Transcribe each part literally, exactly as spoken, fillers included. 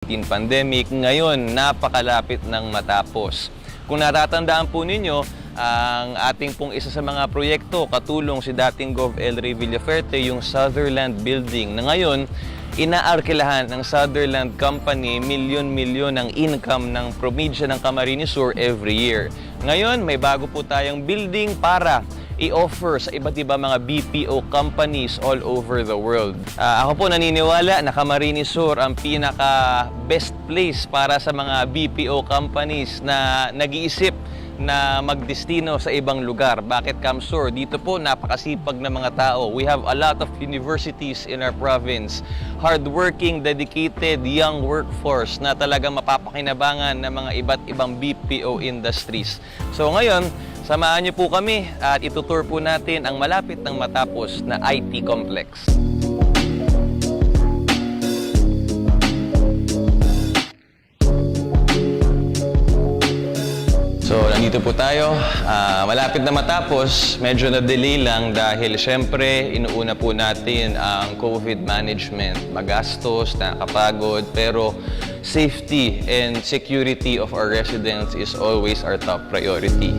nineteen pandemic, ngayon napakalapit nang matapos. Kung natatandaan po ninyo, ang ating pong isa sa mga proyekto, katulong si dating Gov Elry Villafuerte, yung Sutherland Building, na ngayon inaarkilahan ng Sutherland Company, milyon-milyon ang income ng probinsya ng Camarines Sur every year. Ngayon, may bago po tayong building para i-offer sa iba't ibang mga B P O companies all over the world. Ah, ako po naniniwala na Camarines Sur ang pinaka best place para sa mga B P O companies na nag-iisip na magdestino sa ibang lugar. Bakit CamSur? Dito po, napakasipag na mga tao. We have a lot of universities in our province. Hardworking, dedicated, young workforce na talagang mapapakinabangan ng mga iba't ibang B P O industries. So ngayon, samahan niyo po kami at itutour po natin ang malapit nang matapos na I T complex. So, nandito po tayo. Ah, malapit na matapos. Medyo na-delay lang dahil, syempre, inuuna po natin ang COVID management. Magastos, nakakapagod, pero safety and security of our residents is always our top priority.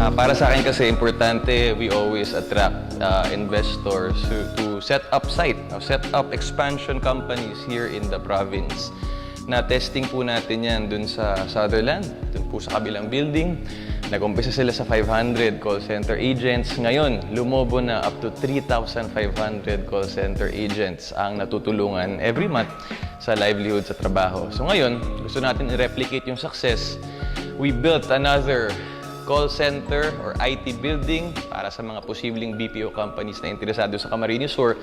Ah, para sa akin kasi, importante, we always attract, ah, investors to, to set up site, no? Set up expansion companies here in the province. Na-testing po natin yan dun sa Sutherland, dun po sa kabilang building. Nag-umpisa sila sa five hundred call center agents. Ngayon, lumobo na up to three thousand five hundred call center agents ang natutulungan every month sa livelihood, sa trabaho. So ngayon, gusto natin i-replicate yung success. We built another call center or I T building para sa mga posibleng B P O companies na interesado sa Camarines Sur.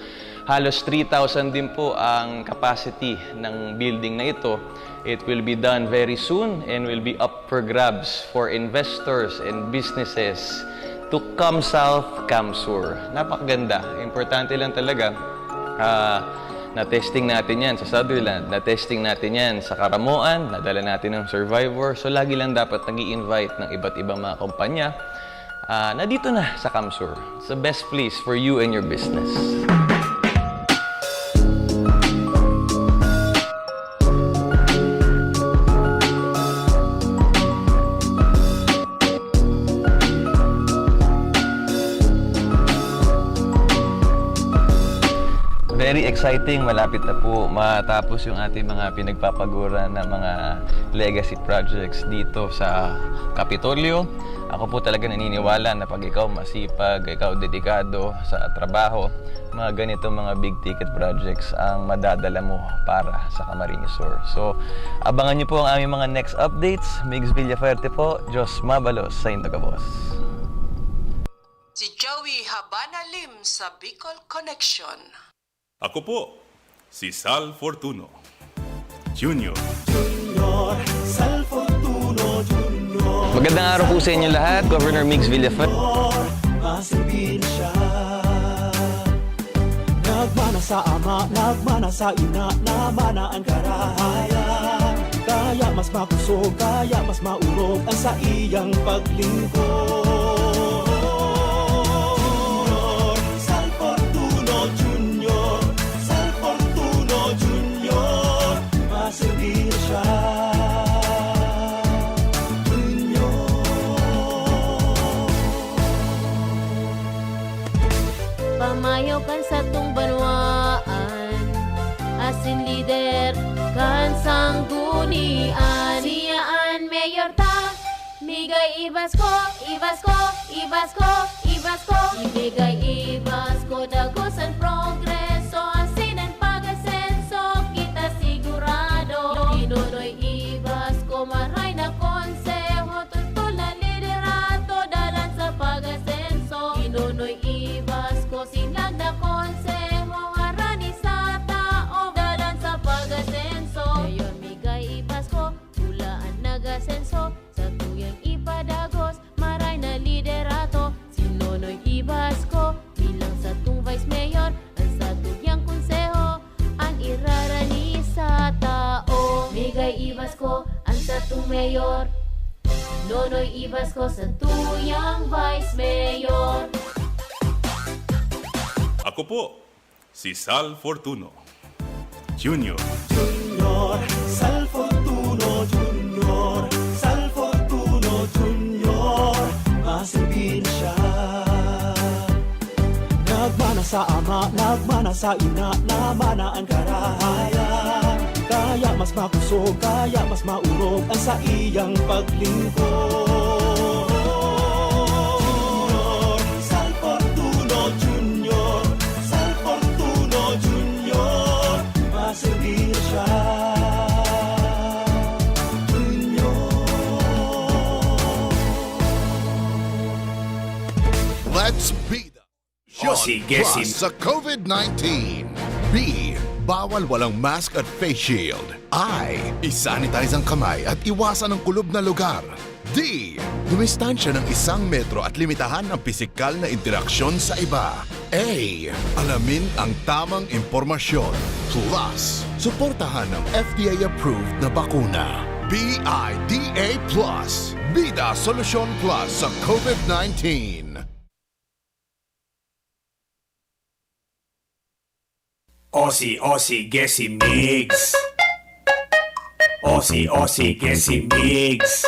Halos three thousand din po ang capacity ng building na ito. It will be done very soon and will be up for grabs for investors and businesses to come south, come sur. Napakaganda. Importante lang talaga, ah, na-testing natin yan sa Sutherland, na-testing natin yan sa Caramoan, nadala natin ng survivor. So, lagi lang dapat nag-i-invite ng iba't ibang mga kumpanya, ah, na dito na sa CamSur. It's the best place for you and your business. Very exciting, malapit na po matapos yung ating mga pinagpapagura na mga legacy projects dito sa Kapitolyo. Ako po talaga naniniwala na pag ikaw masipag, ikaw dedikado sa trabaho, mga ganitong mga big ticket projects ang madadala mo para sa Camarines Sur. So, abangan niyo po ang aming mga next updates. Migs Villafuerte po, Diyos mabalos sa indo gabos. Si Joey Habana Lim sa Bicol Connection. Ako po, si Sal Fortuno Junior. Junior, Sal Fortuno Junior. Magandang araw po sa inyo lahat, Governor Migs Villafuerte. Maserbihin siya. Nagmana sa ama, nagmana sa ina, namana an karahayan. Kaya mas makusog, kaya mas maurog ang saiyang paglingkod. Sal Fortuno Junior, Sal Fortuno Junior, maserbihin siya. Junior. Pamayo kan satong banwaan, asin lider kan sanggunian. Siya an mayor ta, migay Ibasko, Ibasko, Ibasko, Ibasko. Ibigay Ibasko dagos an progreso, asin an pag-asenso, kita sigurado. Inonoy Ibasko, maray na konseho, tutol na liderato, dalan sa pag-asenso. Inonoy Ibasko, sinag na konseho, harani sa tao, dalan sa pag-asenso. Mayor Migay Ibasko, pula an nag-asenso, satuyang ipadagos, maray na liderato. Si Nonoy Ibasko, bilang satong vice mayor, an satuyang konseho, an irarani sa tao. Migay Ibasko, an satong mayor. Nonoy Ibasko, satuyang vice mayor. Opo, si Sal Fortuno Junior. Junior, Sal Fortuno Junior, Sal Fortuno Junior, maserbi na siya. Nagmana sa ama, nagmana sa ina, namana an karahayan. Kaya mas makusog, kaya mas maurog ang saiyang paglingkod. Junior, Sal Fortuno Junior, Sal Fortuno Junior, maserbi na siya. Junior. Let's be the O, sige, Plus sim- sa COVID nineteen. B, bawal walang mask at face shield. I, i-sanitize ang kamay at iwasan ang kulob na lugar. D, dumistansya ng isang metro at limitahan ang pisikal na interaksyon sa iba. A, alamin ang tamang impormasyon. Plus, suportahan ang F D A-approved na bakuna. B I D A plus. Bida Solusyon Plus sa COVID nineteen. O, sige, o, sige, si Migs. O, sige, o, sige, si Migs.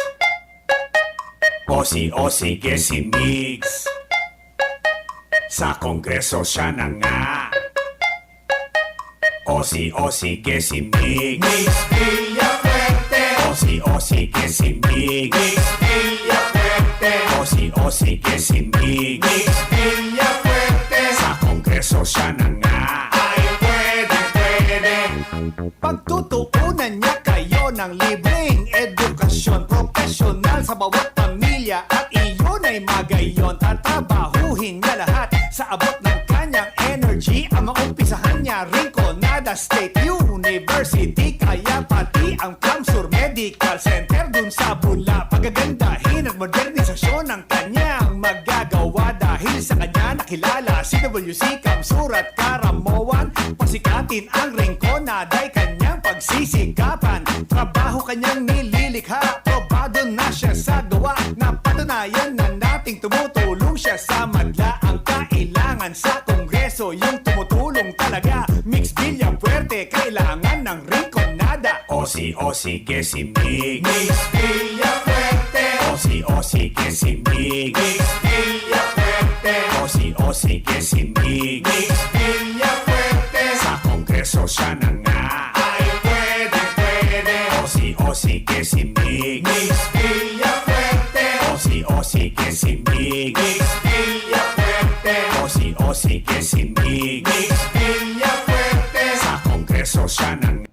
O, sige, o, sige, si Migs. Sa Kongreso siya na nga. O, sige, o, sige, si Migs. Migs Villafuerte. O, sige, o, sige, si Migs. Migs Villafuerte. O, sige, o, sige, si Migs. Migs Villafuerte. Sa Kongreso siya na nga. Ay, pwede, pwede. Pagtutuunan niya kayo ng libreng edukasyon, profesional sa bawat pamilya, at iyon ay magayon. Tatabahuhin niya lahat sa abot ng kanyang energy. Ang maumpisahan niya, Rinconada State University, kaya pati ang Plamsur Medical Center dun sa Bula. Pagagandahin at modernisasyon ang kanyang magagawa. Dahil sa kanya nakilala si W C Kamsur at Karamoan. Pasikatin ang Rinconada ay kanyang pagsisikapan. Trabaho kanyang nililikha, probado na siya sa gawa. Napatunayan na nating tumutulong siya sa madla. Ang kailangan sa Kongreso, yung tumutulong talaga. Migs Villafuerte, kailangan ng Rinconada. O, sige, o, sige, si Migs. Migs Villafuerte. O, sige, o, sige, si Migs. Migs Villafuerte. O, sige, o, sige, si Migs. Migs Villafuerte. Sa Kongreso siya na nga. Ay, pwede, pwede. O, sige, o, sige, si Migs. Migs Villafuerte. O, sige, o, sige, si Migs. Migs Villafuerte. O, sige, o, sige, si Migs. Migs Villafuerte. Sa Kongreso siya na nga.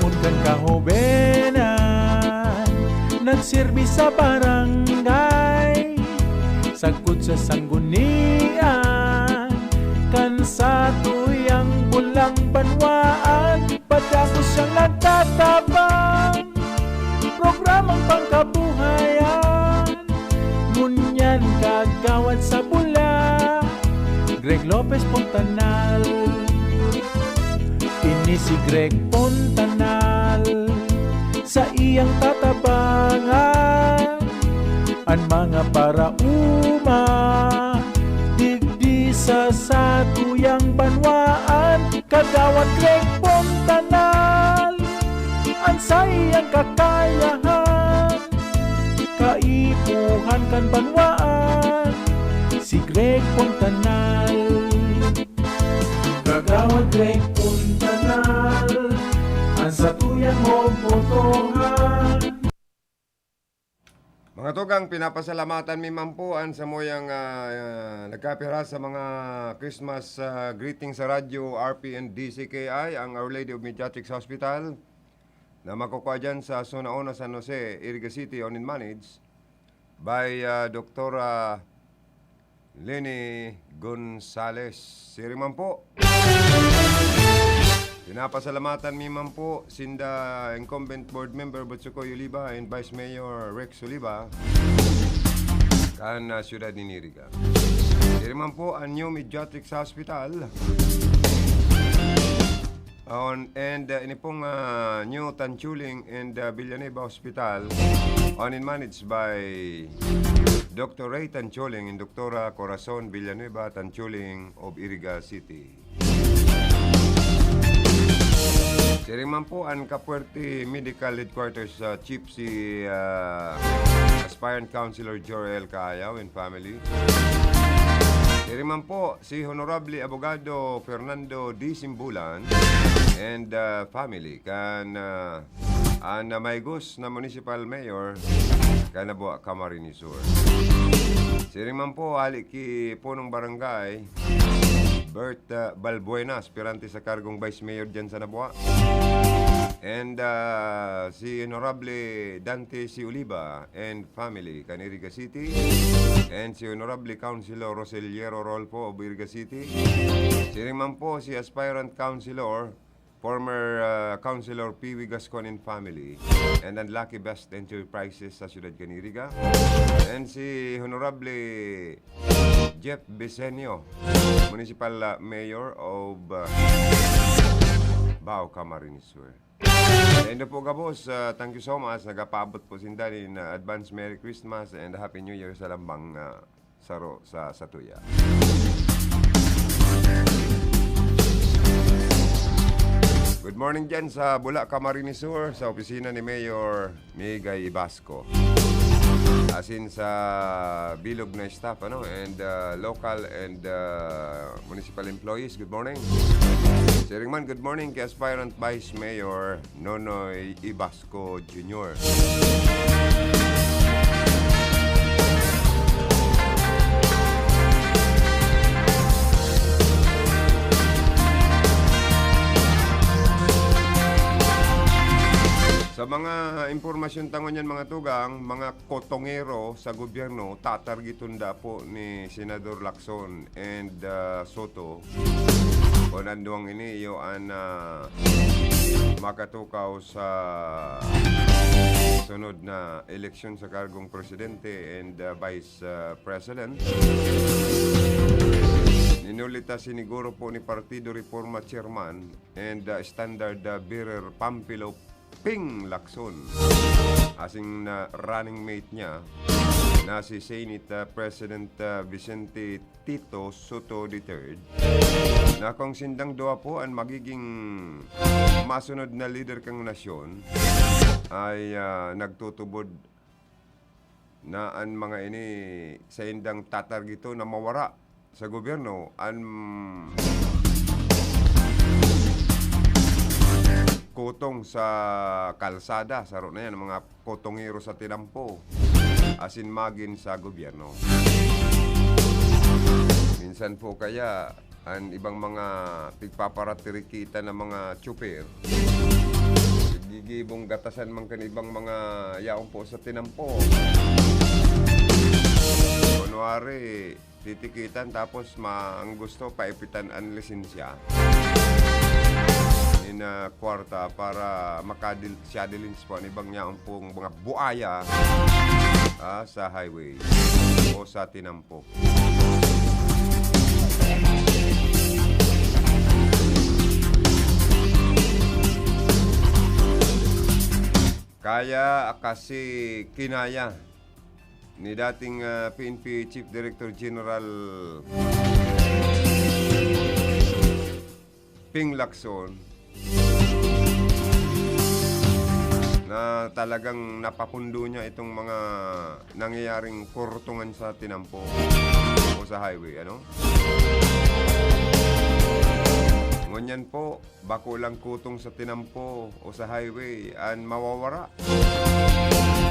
Poon kan kahobenan, nagserbi sa barangay, sagkod sa sanggunian, kan satuyang bulang banwaan, padagos siyang nagtatabang, programang pangkabuhayan. Ngunyan kagawad sa Bula, Greg Lopez Fontanal. Ini si Greg Fontanal, saiyang tatabangan an mga paraoma digdi sa satuyang banwaan. Kagawad Greg Fontanal, an saiyang kakayahan, kaipuhan kan banwaan, si Greg Fontanal. Kagawad Greg Fontanal, an satuyang mobotohan. Mga tugang, pinapasalamatan mi man po an samuyang, ah, ah, nagkapira sa mga Christmas, ah, greeting sa radyo, R P and D C K I, ang Our Lady of Mediatrix Hospital, na makukua diyan sa Zona Uno, San Jose, Iriga City, owned and managed by, ah, Doktora Leni Gonzales. Siring man po. Pinapasalamatan mi man po sinda incumbent board member Butsukoy Oliva and Vice Mayor Rex Oliva. an, ah, siyudad nin Iriga. Diri man po an New Mediatrix Hospital. On, and, ah, ini pong, ah, New Tanchuling and, ah, Villanueva Hospital, owned and managed by Doctor Ray Tanchuling and Doktora Corazon Villanueva Tanchuling of Iriga City. Siring man po an Kapuerte Medical Headquarters, ah, Chief si, ah, Aspirant Councilor Jorel Kaayaw and family. Siring man po si Honorable Abogado Fernando D. Simbulan and, ah, family kan, ah, an, ah, maigos na Municipal Mayor kan Nabua, Camarines Sur. Siring man po, hali ki Punong Barangay, Bert, ah, Balbuena, aspirante sa kargong Vice Mayor dyan sa Nabua. And, ah, si Honorable Dante C. Oliva and family kan Iriga City. And si Honorable Councilor Roseliero Rolfo of Iriga City. Siring man po si aspirant councilor, former, ah, Councilor Piwi Gascon and family, and an Lucky Best Enterprises sa siyudad kan Iriga, and si Honorable Jeff Bisenio, Municipal, ah, Mayor of, ah, Bao, Camarines Sur. Sa indo po gabos, ah, thank you so much. Nagapaabot po sinda nin, ah, advance Merry Christmas and Happy New Year sa lambang, ah, saro sa satuya. Good morning dyan sa Bula, Camarines Sur, sa opisina ni Mayor Migay Ibasco. Asin sa bilog na staff, ano, and, uh, local and, uh, municipal employees, good morning. Siring man, good morning kay aspirant Vice Mayor Nonoy Ibasco Junior. Sa mga impormasyon ta ngunyan, mga tugang, mga kotongero sa gobyerno, tatargeton da po ni Senador Lacson and, ah, Soto kun an duwang ini iyo an, ah, makatukaw sa sunod na eleksyon sa kargong presidente and, ah, vice, ah, president. Ninulita siniguro po ni Partido Reforma Chairman and, ah, Standard, ah, Bearer Pamphilo Ping Lacson, asin na running mate niya na si Senate, ah, President, ah, Vicente Tito Soto the third, na kung sindang duwa po an magiging masunod na lider kan nasyon, ay, ah, nagtutubod na an mga ini saindang tatargeton na mawara sa gobyerno, an kutong sa kalsada, saro na yan, mga kutongero sa tinampo, asin magin sa gobyerno. Minsan po kaya, an ibang mga pigpaparatirikitan na mga tsuper, gigibong gatasan man kan ibang mga yaon po sa tinampo. Kunwari, titikitan tapos ma-, ang gusto, paipitan an lisensya. Nin, ah, kwarta para makadil-, siya dilins po an ibang yaon pong mga buaya, ah, sa highway o sa tinampo. Kaya kasi kinaya ni dating, ah, P N P Chief Director General Ping Lacson na talagang napapundo niya itong mga nangyayaring kurtungan sa tinampo o sa highway, ano? Ngunyan po, bako lang kutong sa tinampo o sa highway an mawawara.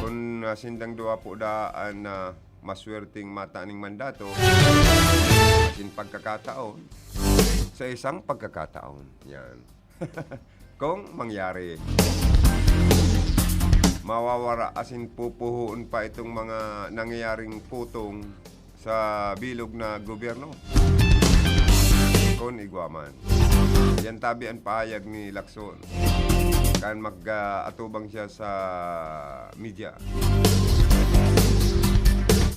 Kun, ah, sindang duwa po daan na maswerteng mata ning mandato, asin pagkakataon, sa isang pagkakataon, yan. Kung mangyari, mawawara asin pupuhoon pa itong mga nangyayaring kutong sa bilog na gobyerno. Kun igwa man. Yan tabi an pahayag ni Lacson kan mag, ah, atubang siya sa media.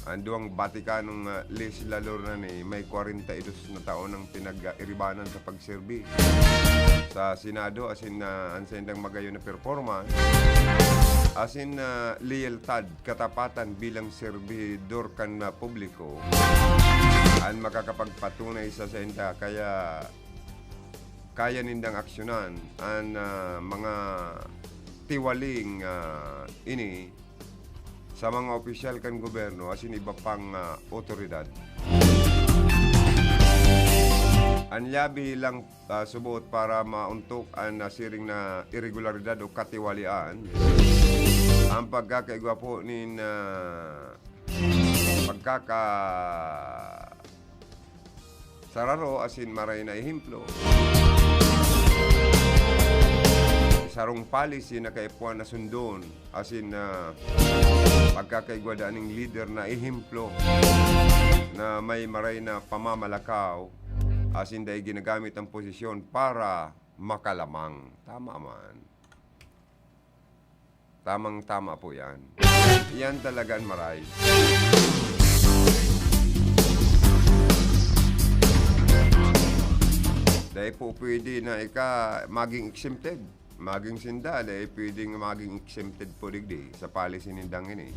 An duwang Vaticanong, ah, legislador na ni may kwarenta y dos na taon nang pinag-iribanan sa pagserbi sa Senado, asin, ah, an saindang magayon na performance, asin, ah, leyaltad, katapatan bilang serbidor kan, ah, publiko, an makakapagpatunay sa sainda. Kaya, kaya nindang aksyonan an, ah, mga tiwaling, ah, ini sa mga opisyal kan gobyerno asin iba pang, ah, awtoridad. An lyabe lang, ah, suboot para maontok an nasiring na iregularidad o katiwalian, ang pagkakaigwa po nin, ah, pagkaka- sararo asin maray na ehemplo. Sarong policy na kaipuhan na sundon asin, ah, pagkakaigwa daa ning lider na ehemplo na may maray na pamamalakaw asin dai ginagamit ang posisyon para makalamang. Tama man. Tamang-tama po yan. Yan talaga an maray. Dai po pwede na ika maging exempted. Maging sinda, dai pwedeng maging exempted po digdi sa policy nindang ini.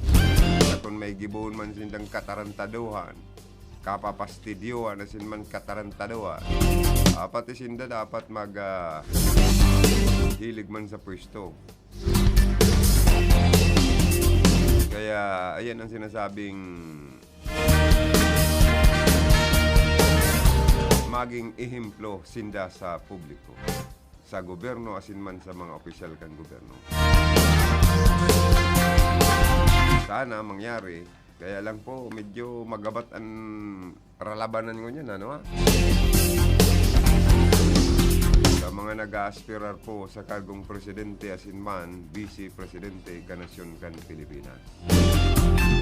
Sa kun may gibohon man sindang katarantaduhan, kapapastidyohan asin man katarantaduhan, ah, pati sinda dapat mag, ah, hilig man sa pwesto. Kaya, ayan ang sinasabing maging ehemplo sinda sa publiko, sa gobyerno, asin man sa mga opisyal kan gobyerno. Sana mangyari, kaya lang po, medyo magabat an ralabanan ngunyan, ano, ha? Sa mga nag-aaspirar po sa kargong presidente asin man vice presidente kan nasyon kan Pilipinas.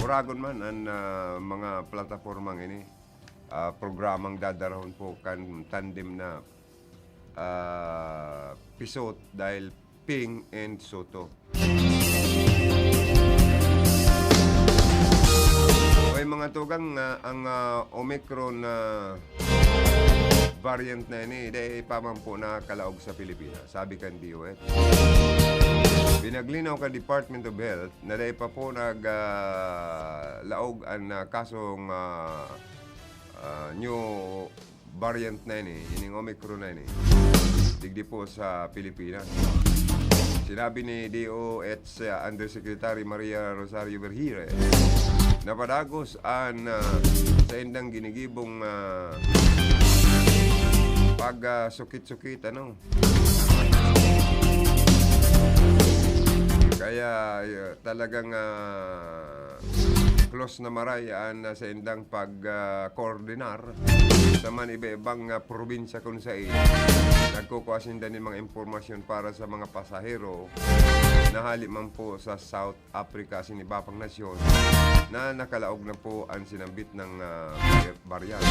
Uragon man an, ah, mga platapormang ini, ah, programang dadarahon po kan tandem na, ah, Pisot dahil Ping and Soto. Oy, mga tugang, ah, ang, ah, Omicron na variant na ini, dai pa man po nakalaog sa Pilipinas, sabi kan D O H. Pinaglinaw kan Department of Health na dai pa po nag, ah, laog an, ah, kasong, ah, ah, new variant na ini, ining Omicron na ini, digdi po sa Pilipinas. Sinabi ni D O H Undersecretary Maria Rosario Vergeire na padagos an, ah, saindang ginigibong, ah, pag, ah, sukit-sukit, ano. Kaya, ah, talagang, ah, close na maray an, ah, saindang pag, ah, koordinar sa man iba-ibang, ah, probinsya kun sain nagkukua sinda nin mga impormasyon para sa mga pasahero na hali man po sa South Africa asin iba pang nasyon na nakalaog na po an sinambit na, ah, variant.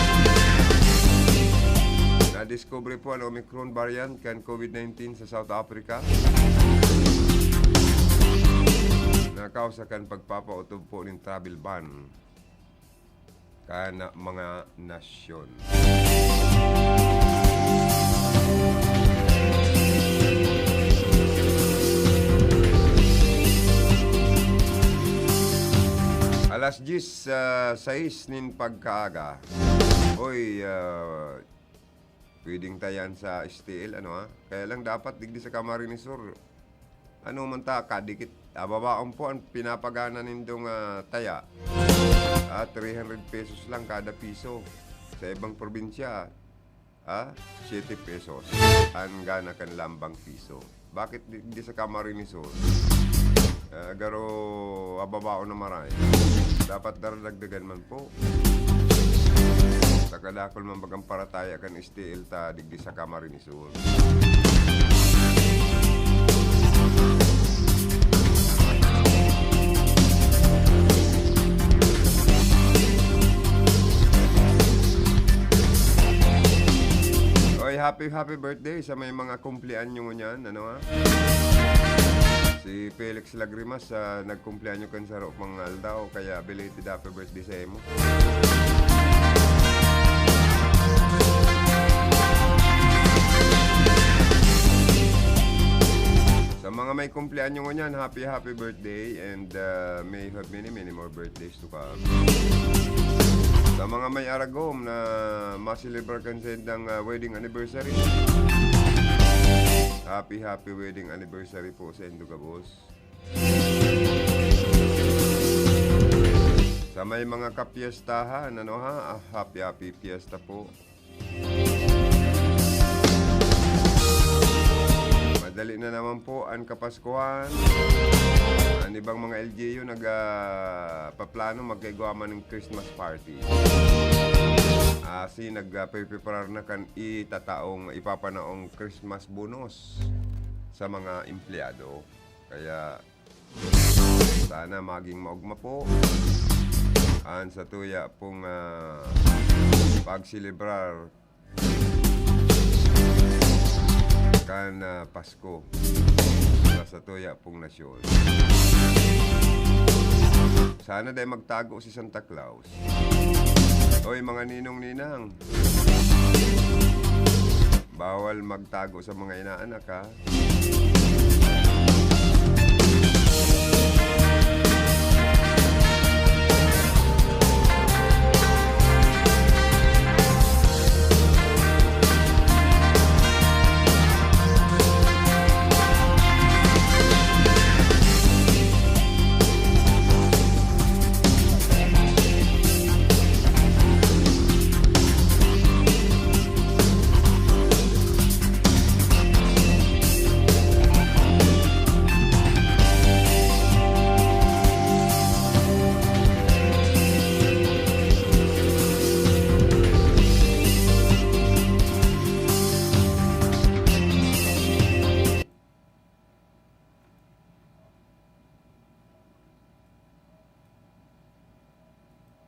Nadiskubre po an Omicron variant kan COVID nineteen sa South Africa na kausa kan pagpapautob po nin travel ban kan mga nasyon. Alas diyes, ah, sais nin pagkaaga. Oy, ah, pwedeng tayan sa S T L, ano, ha? Kaya lang dapat digdi sa Camarines Sur, ano man ta, kadikit, ah, babaon po ang pinapagana nindong, ah, taya. Ah, three hundred pesos lang kada piso. Sa ibang probinsya, ah, siete pesos an gana kan lambang piso. Bakit di, di sa Camarines Sur? Ah, garo, ah, babaon na maray. Dapat daradagdagan man po. Sa kadakul man bagang parataya kan S T L ta digdi sa Camarines Sur. Oy, happy, happy birthday sa may mga kumpleanyo ngunyan, ano, ha? Si Felix Lagrimas, ah, nagkumpleanyo kan saro pang aldaw, kaya belated happy birthday sa imo. Sa mga may kumpleanyo ngunyan, happy, happy birthday, and, ah, may you have many, many more birthdays to come. Sa mga may aragom na maselebrar kan sa indang, ah, wedding anniversary, happy, happy wedding anniversary po sa indo gabos. Sa may mga kapiestahan, ano ha, ah, happy, happy fiesta po. Madali na naman po ang Kapaskuhan. Ang ibang mga L G U nag, ah, paplano magkaigwa man ng Christmas party. Asi nagpreparar na kan itataong, ipapanaong Christmas bonus sa mga empleyado. Kaya sana maging maogma po ang satuya pong, ah, pagselebrar kan, ah, Pasko sa satuya pong nasyon. Sana dai magtago si Santa Claus. Oy, mga ninong-ninang, bawal magtago sa mga inaanak, ha?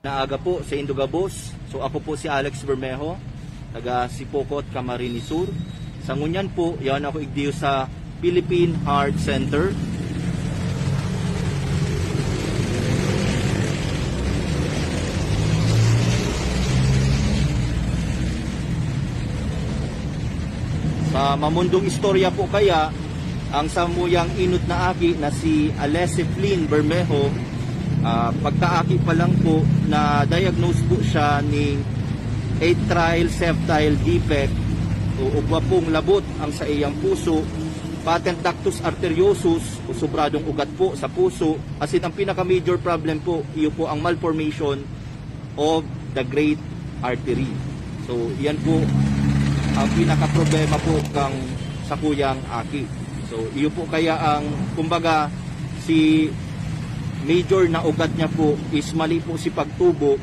Naaga po sa indo gabos. So, ako po si Alex Bermejo, taga Sipocot, Camarines Sur. Sa ngunyan po, yaon ako igdiyo sa Philippine Heart Center. Sa mamundong istorya po kaya, ang samuyang inot na aki na si Alessi Flynn Bermejo, ah, pagkaaki pa lang po, na-diagnose po siya ning atrial septal defect o ugwa pong labot ang saiyang puso, patent ductus arteriosus o sobradong ugat po sa puso, asin ang pinaka-major problem po, iyo po ang malformation of the great artery. So, iyan po ang pinakaproblema po kang sakuyang aki. So, iyo po kaya ang, kumbaga, si major na ugat niya po is mali po si pagtubo.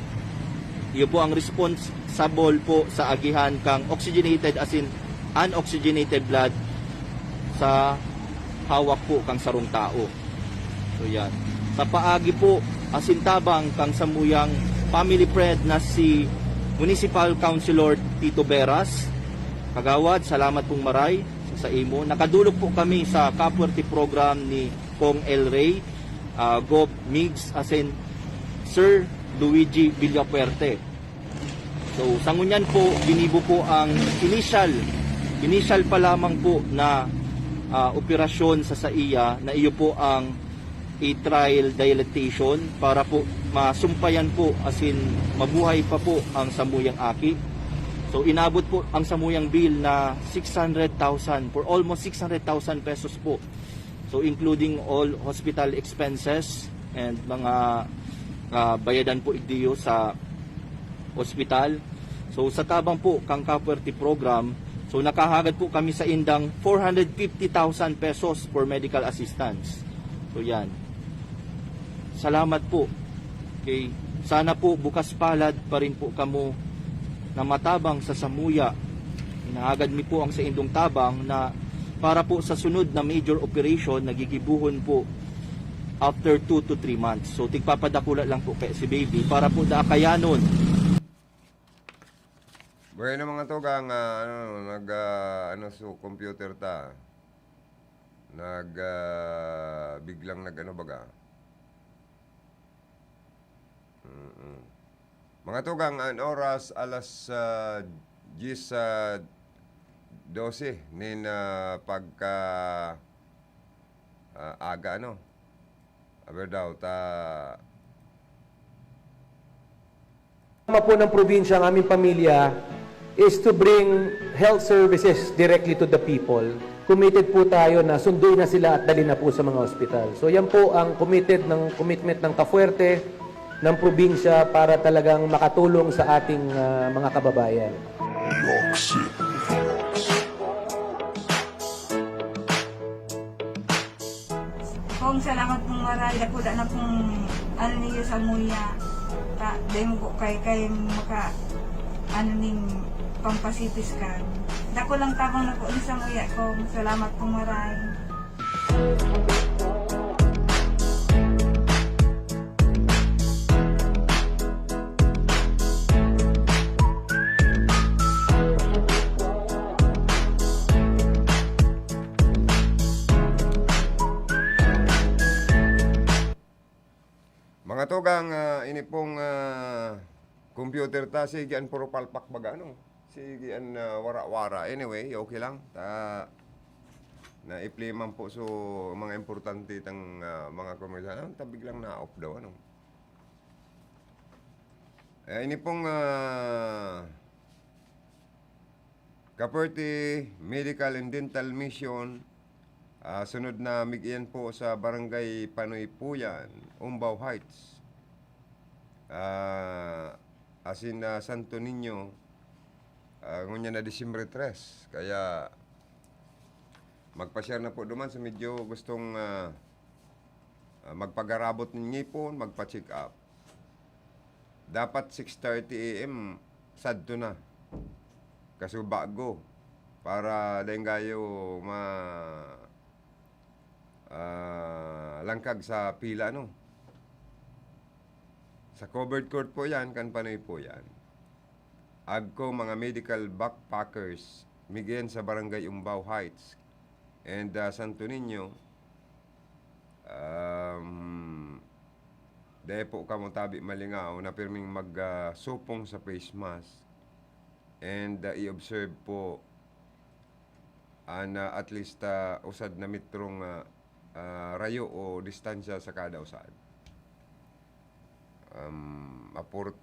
Iyo po ang responsible po sa agihan kang oxygenated, as in, unoxygenated blood sa hawak po kang sarong tao. So, yan. Sa paagi po, asin tabang kang samuyang family friend na si Municipal Councilor Tito Beras. Kagawad, salamat pong maray sa, sa imo. Nakadulog po kami sa Kapwerte program ni Cong El Rey, ah, Gov Migs, asin Sir Luigi Villafuerte. So, sa ngunyan po, ginibo po ang initial, initial pa lamang po na, ah, operasyon sa saiya na iyo po ang atrial dilatation para po masumpayan po, as in, mabuhay pa po ang samuyang aki. So, inabot po ang samuyang bill na six hundred thousand, for almost six hundred thousand pesos po. So, including all hospital expenses and mga, ah, bayadan po igdiyo sa ospital. So, sa tabang po kang Kapwerte program, so, nakahagad po kami sa indang four hundred fifty thousand pesos for medical assistance. So, yan. Salamat po. Okay. Sana po bukas palad pa rin po kamo na matabang sa samuya. Hinahagad mi po ang saindong tabang na para po sa sunod na major operation na gigibuhon po after two to three months. So, tigpapadakula lang po kaya si baby para po da kayanon. Bueno, mga tugang, ah, ano, nag, ah, ano, so, computer ta. Nag, ah, biglang nag-ano baga. Mm. Mga tugang, ang oras alas, ah, diyes, ah, dose nin, ah, pagka, ah, aga, ano? Aber daw, ta Tama po ng probinsya, ang aming pamilya is to bring health services directly to the people. Committed po tayo na sunduin na sila at dali na po sa mga ospital. So, yan po ang committed ng, commitment ng Kafuerte, ng probinsya para talagang makatulong sa ating, ah, mga kababayan. Kong, salamat pong maray. Dakula na pong ano niyo sa muya. Ta, dahil mo po kay, kay maka, ano ning pampasitis ka. Dakulang tabang na po ni sa muya, Kong. Salamat pong maray. Mga tugang, ah, ini pong, ah, computer ta, sige, an puro palpak baga, ano? Sige, an, ah, wara-wara. Anyway, okay lang. Ta, naipli man po so mga importante tang, ah, mga komersyal. Ano, ta biglang na-off daw, ano? Eh, ini pong, ah, Kaperte Medical and Dental Mission, ah, sunod na mig-iyan po sa Barangay Panuypuyan, Umbao Heights. Ah, asin, ah, Santo Niño, ah, ngunyan na Disyembre tres. Kaya magpa-share na po duman sa medyo gustong, ah, ah, magpagarabot nin ngipon, magpa-check up. Dapat six thirty A M, sadto na. Kaso bago. Para dai gayo ma-, ah, langkag sa pila, no? Sa covered court po yan, kan Panuypuyan. Agko mga medical backpackers, migen sa Barangay Umbao Heights and, ah, Santo Niño, um, dai po kamo tabi malingaw na pirming mag, ah, supong sa face mask and, ah, i-observe po an, ah, at least, ah, usad na metrong, ah, ah, rayo o distansya sa kada usad. Um, apor-,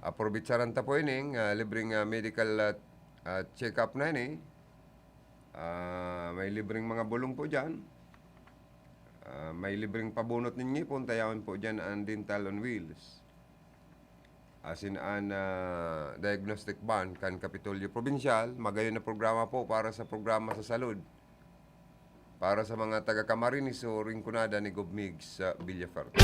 aprovitsaran ta po ining, ah, libreng, ah, medical, ah, ah, check-up na ini. Ah, may libreng mga bulong po diyan. Ah, may libreng pabunot nin ngipon, ta yaon po diyan an Dental on Wheels. Asin an, ah, diagnostic van kan Kapitolyo Probinsyal, magayon na programa po para sa programa sa salud. Para sa mga taga Camarines o Rinconada ni Gob Migs sa Villaferta.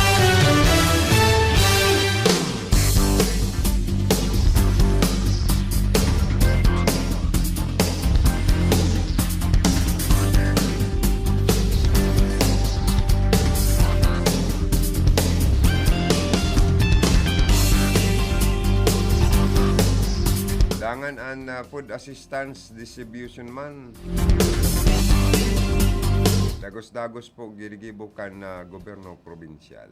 Dangan an, ah, food assistance distribution man. Dagos-dagos po ginigibo kan, ah, gobyerno probinsyal.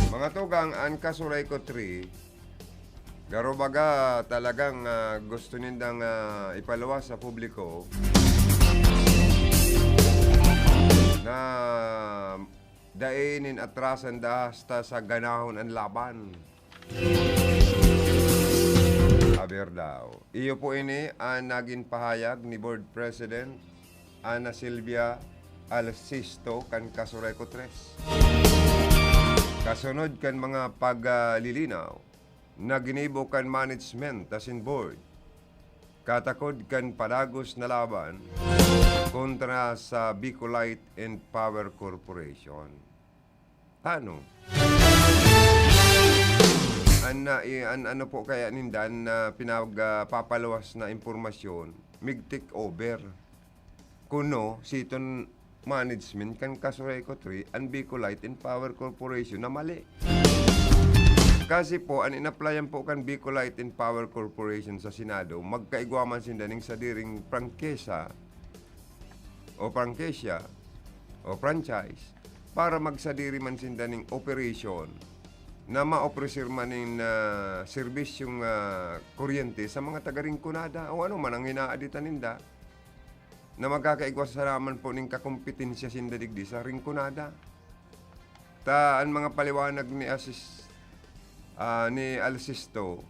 Mga tugang, an Kasuray ko three, garo baga talagang, ah, gusto nindang, ah, ipaluwas sa publiko na dai nin atrasan da hasta sa ganahon an laban. Aber daw. Iyo po ini an nagin pahayag ni Board President Ana Silvia Alsisto kan Kasuray ko tres. Kasunod kan mga paglilinaw na ginibo kan management asin board, katakod kan padagos na laban kontra sa Bicolite and Power Corporation. Paano? An, ah, i-, an, ano po kaya ninda, an, ah, pinag, ah, papaluwas na impormasyon mig-take over kuno siton management kan Casureco three an Bicolite and Power Corporation na mali. Kasi po, an in-applyan po kan Bicolite and Power Corporation sa Senado, magkaigwa man sinda ning sadiring prangkisa o prangkisya o franchise para magsadiri man sinda ning operation na maopresir man nin, ah, serbisyong, ah, kuryente sa mga taga-Rinconada o ano man ang inaaditan ninda, na magkakaigwa sana man po nin kakompetensya sinda digdi sa Rinconada. Ta an mga paliwanag ni Asis-, ah, ni Alsisto,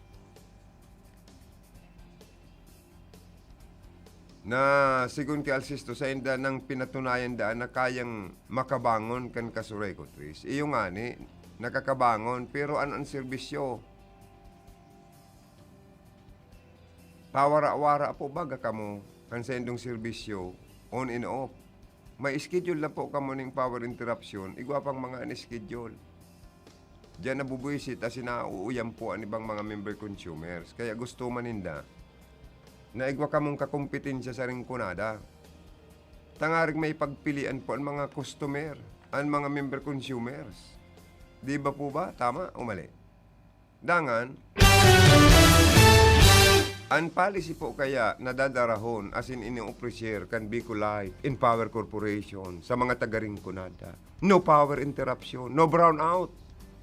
na sigon ki Alsisto, sainda nang pinatunayan daan na kayang makabangon kan Casureco Trees. Iyo ngani, nakakabangon, pero ano an serbisyo? Pawara-wara po baga kamo kan saindong serbisyo, on and off. May schedule na po kamo ning power interruption, igwa pang mga an-schedule. Diyan nabubuwisit asin nauuyam po an ibang mga member consumers. Kaya gusto man ninda na igwa kamong kakompetensya sa Rinconada. Tangaring may pagpilian po an mga customer, an mga member consumers. Di ba po ba? Tama o mali? Dangan, an policy po kaya na dadarahon asin ini-ofrecer kan Bicolite and Power Corporation sa mga taga-Rinconada, no power interruption, no brownout.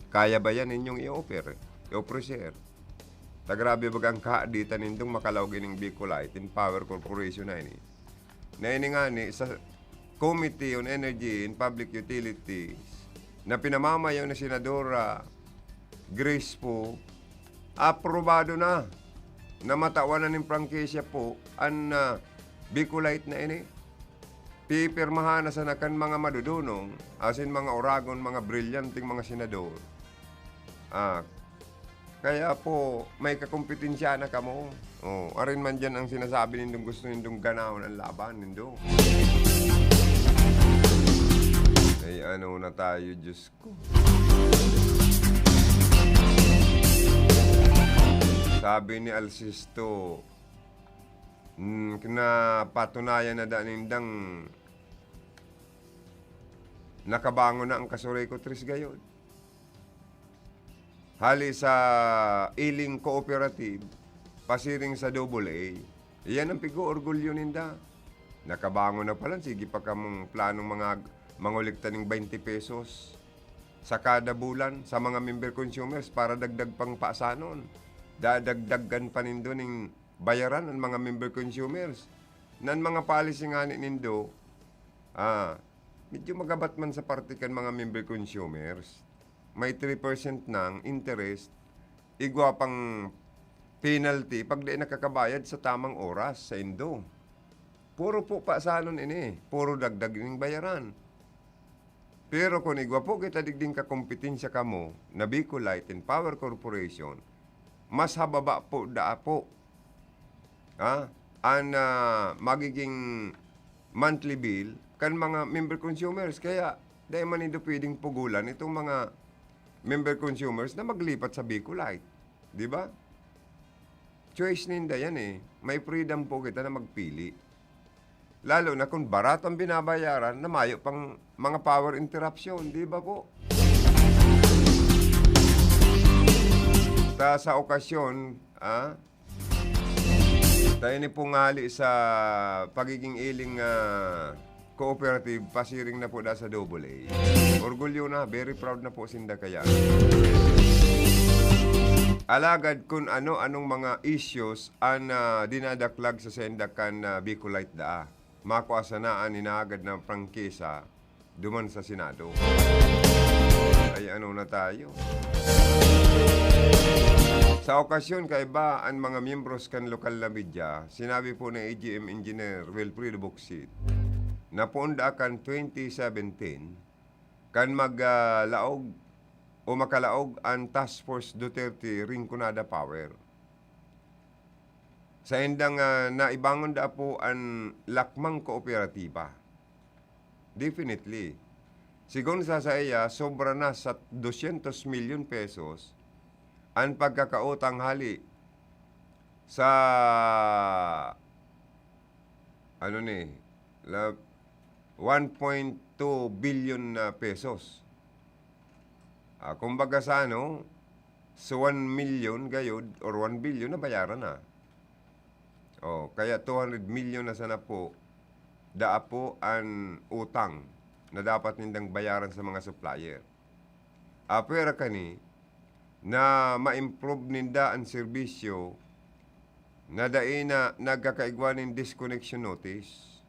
Kaya ba yan ninyong i-offer, i-ofrecer? Ta grabe baga an kahaditan nindong makalaog ining Bicolite and Power Corporation na ini. Na ini ngani sa Committee on Energy and Public Utilities na pinamamayo ni Senadora Grace Poe, aprobado na na matawan na nin prangkisya po an, ah, Bicolite na ini. Pipirmahan na sana kan mga madudunong, asin mga oragon, mga brilyanteng mga senador. Ah, kaya po, may kakompetensya na kamo. Oh, arin man diyan ang sinasabi nindong gusto nindong ganahon ang laban nindo. Ay, ano na tayo, Diyos ko. Sabi ni Alsisto, mm, napatunayan na da nindang nakabangon na ang Casureco Tres gayon. Hali sa Iling Cooperative, pasiring sa Double A, iyan ang pig-oorgulyo ninda. Nakabangon na pala, sige pa kamong planong mga mangolekta ning baynte pesos sa kada bulan sa mga member consumers para dagdag pang pasanon. Dadagdagan pa nindo ning bayaran an mga member consumers. Nan mga policy ngani nindo, ah, medyo magabat man sa parte kan mga member consumers. May three percent nang interest, igwa pang penalty pag dai nakakabayad sa tamang oras saindo. Puro po pasanon ini, puro dagdag ning bayaran. Pero kun igwa po kita digding kakompetensya kamo na Bicolite and Power Corporation, mas hababa po daa po, ah, an, ah, magiging monthly bill kan mga member consumers. Kaya dai man nindo pwedeng pugulan itong mga member consumers na maglipat sa Bicolite. Di ba? Choice ninda yan eh. May freedom po kita na magpili. Lalo na kung barato ang binabayaran na mayo pang mga power interruption, di ba po? Sa, sa okasyon, ah, tayo ni pong hali sa pagiging Iling, ah, Cooperative, pasiring na po da sa Double A. Orgulyo na, very proud na po sinda kaya. Alagad kun ano-anong mga issues an, ah, dinadaklag sa senda kan, ah, Bicolite daa, makua sana an inahagad na prangkisa duman sa Senado. Ay, ano na tayo? Sa okasyon, kaiba an mga miyembros kan lokal na media, sinabi po ni A G M Engineer Wilfredo Bocsit na poon daa kan twenty seventeen, kan mag, ah, laog o makalaog an Task Force Duterte Rinconada Power. Saindang, ah, naibangon daa po an lakmang kooperatiba. Definitely. Sigon sa saiya, sobra na sa dosyentos milyon pesos an pagkakautang hali sa Ano ni, la-, one point two billion na pesos. Ah, kumbaga sa ano, sa one million gayod or one billion nabayaran na. Oh, kaya two hundred million na sana po, daa po an utang na dapat nindang bayaran sa mga supplier. Apwera kani na ma-improve ninda an serbisyo na dai na nagkakaigwa nin disconnection notice.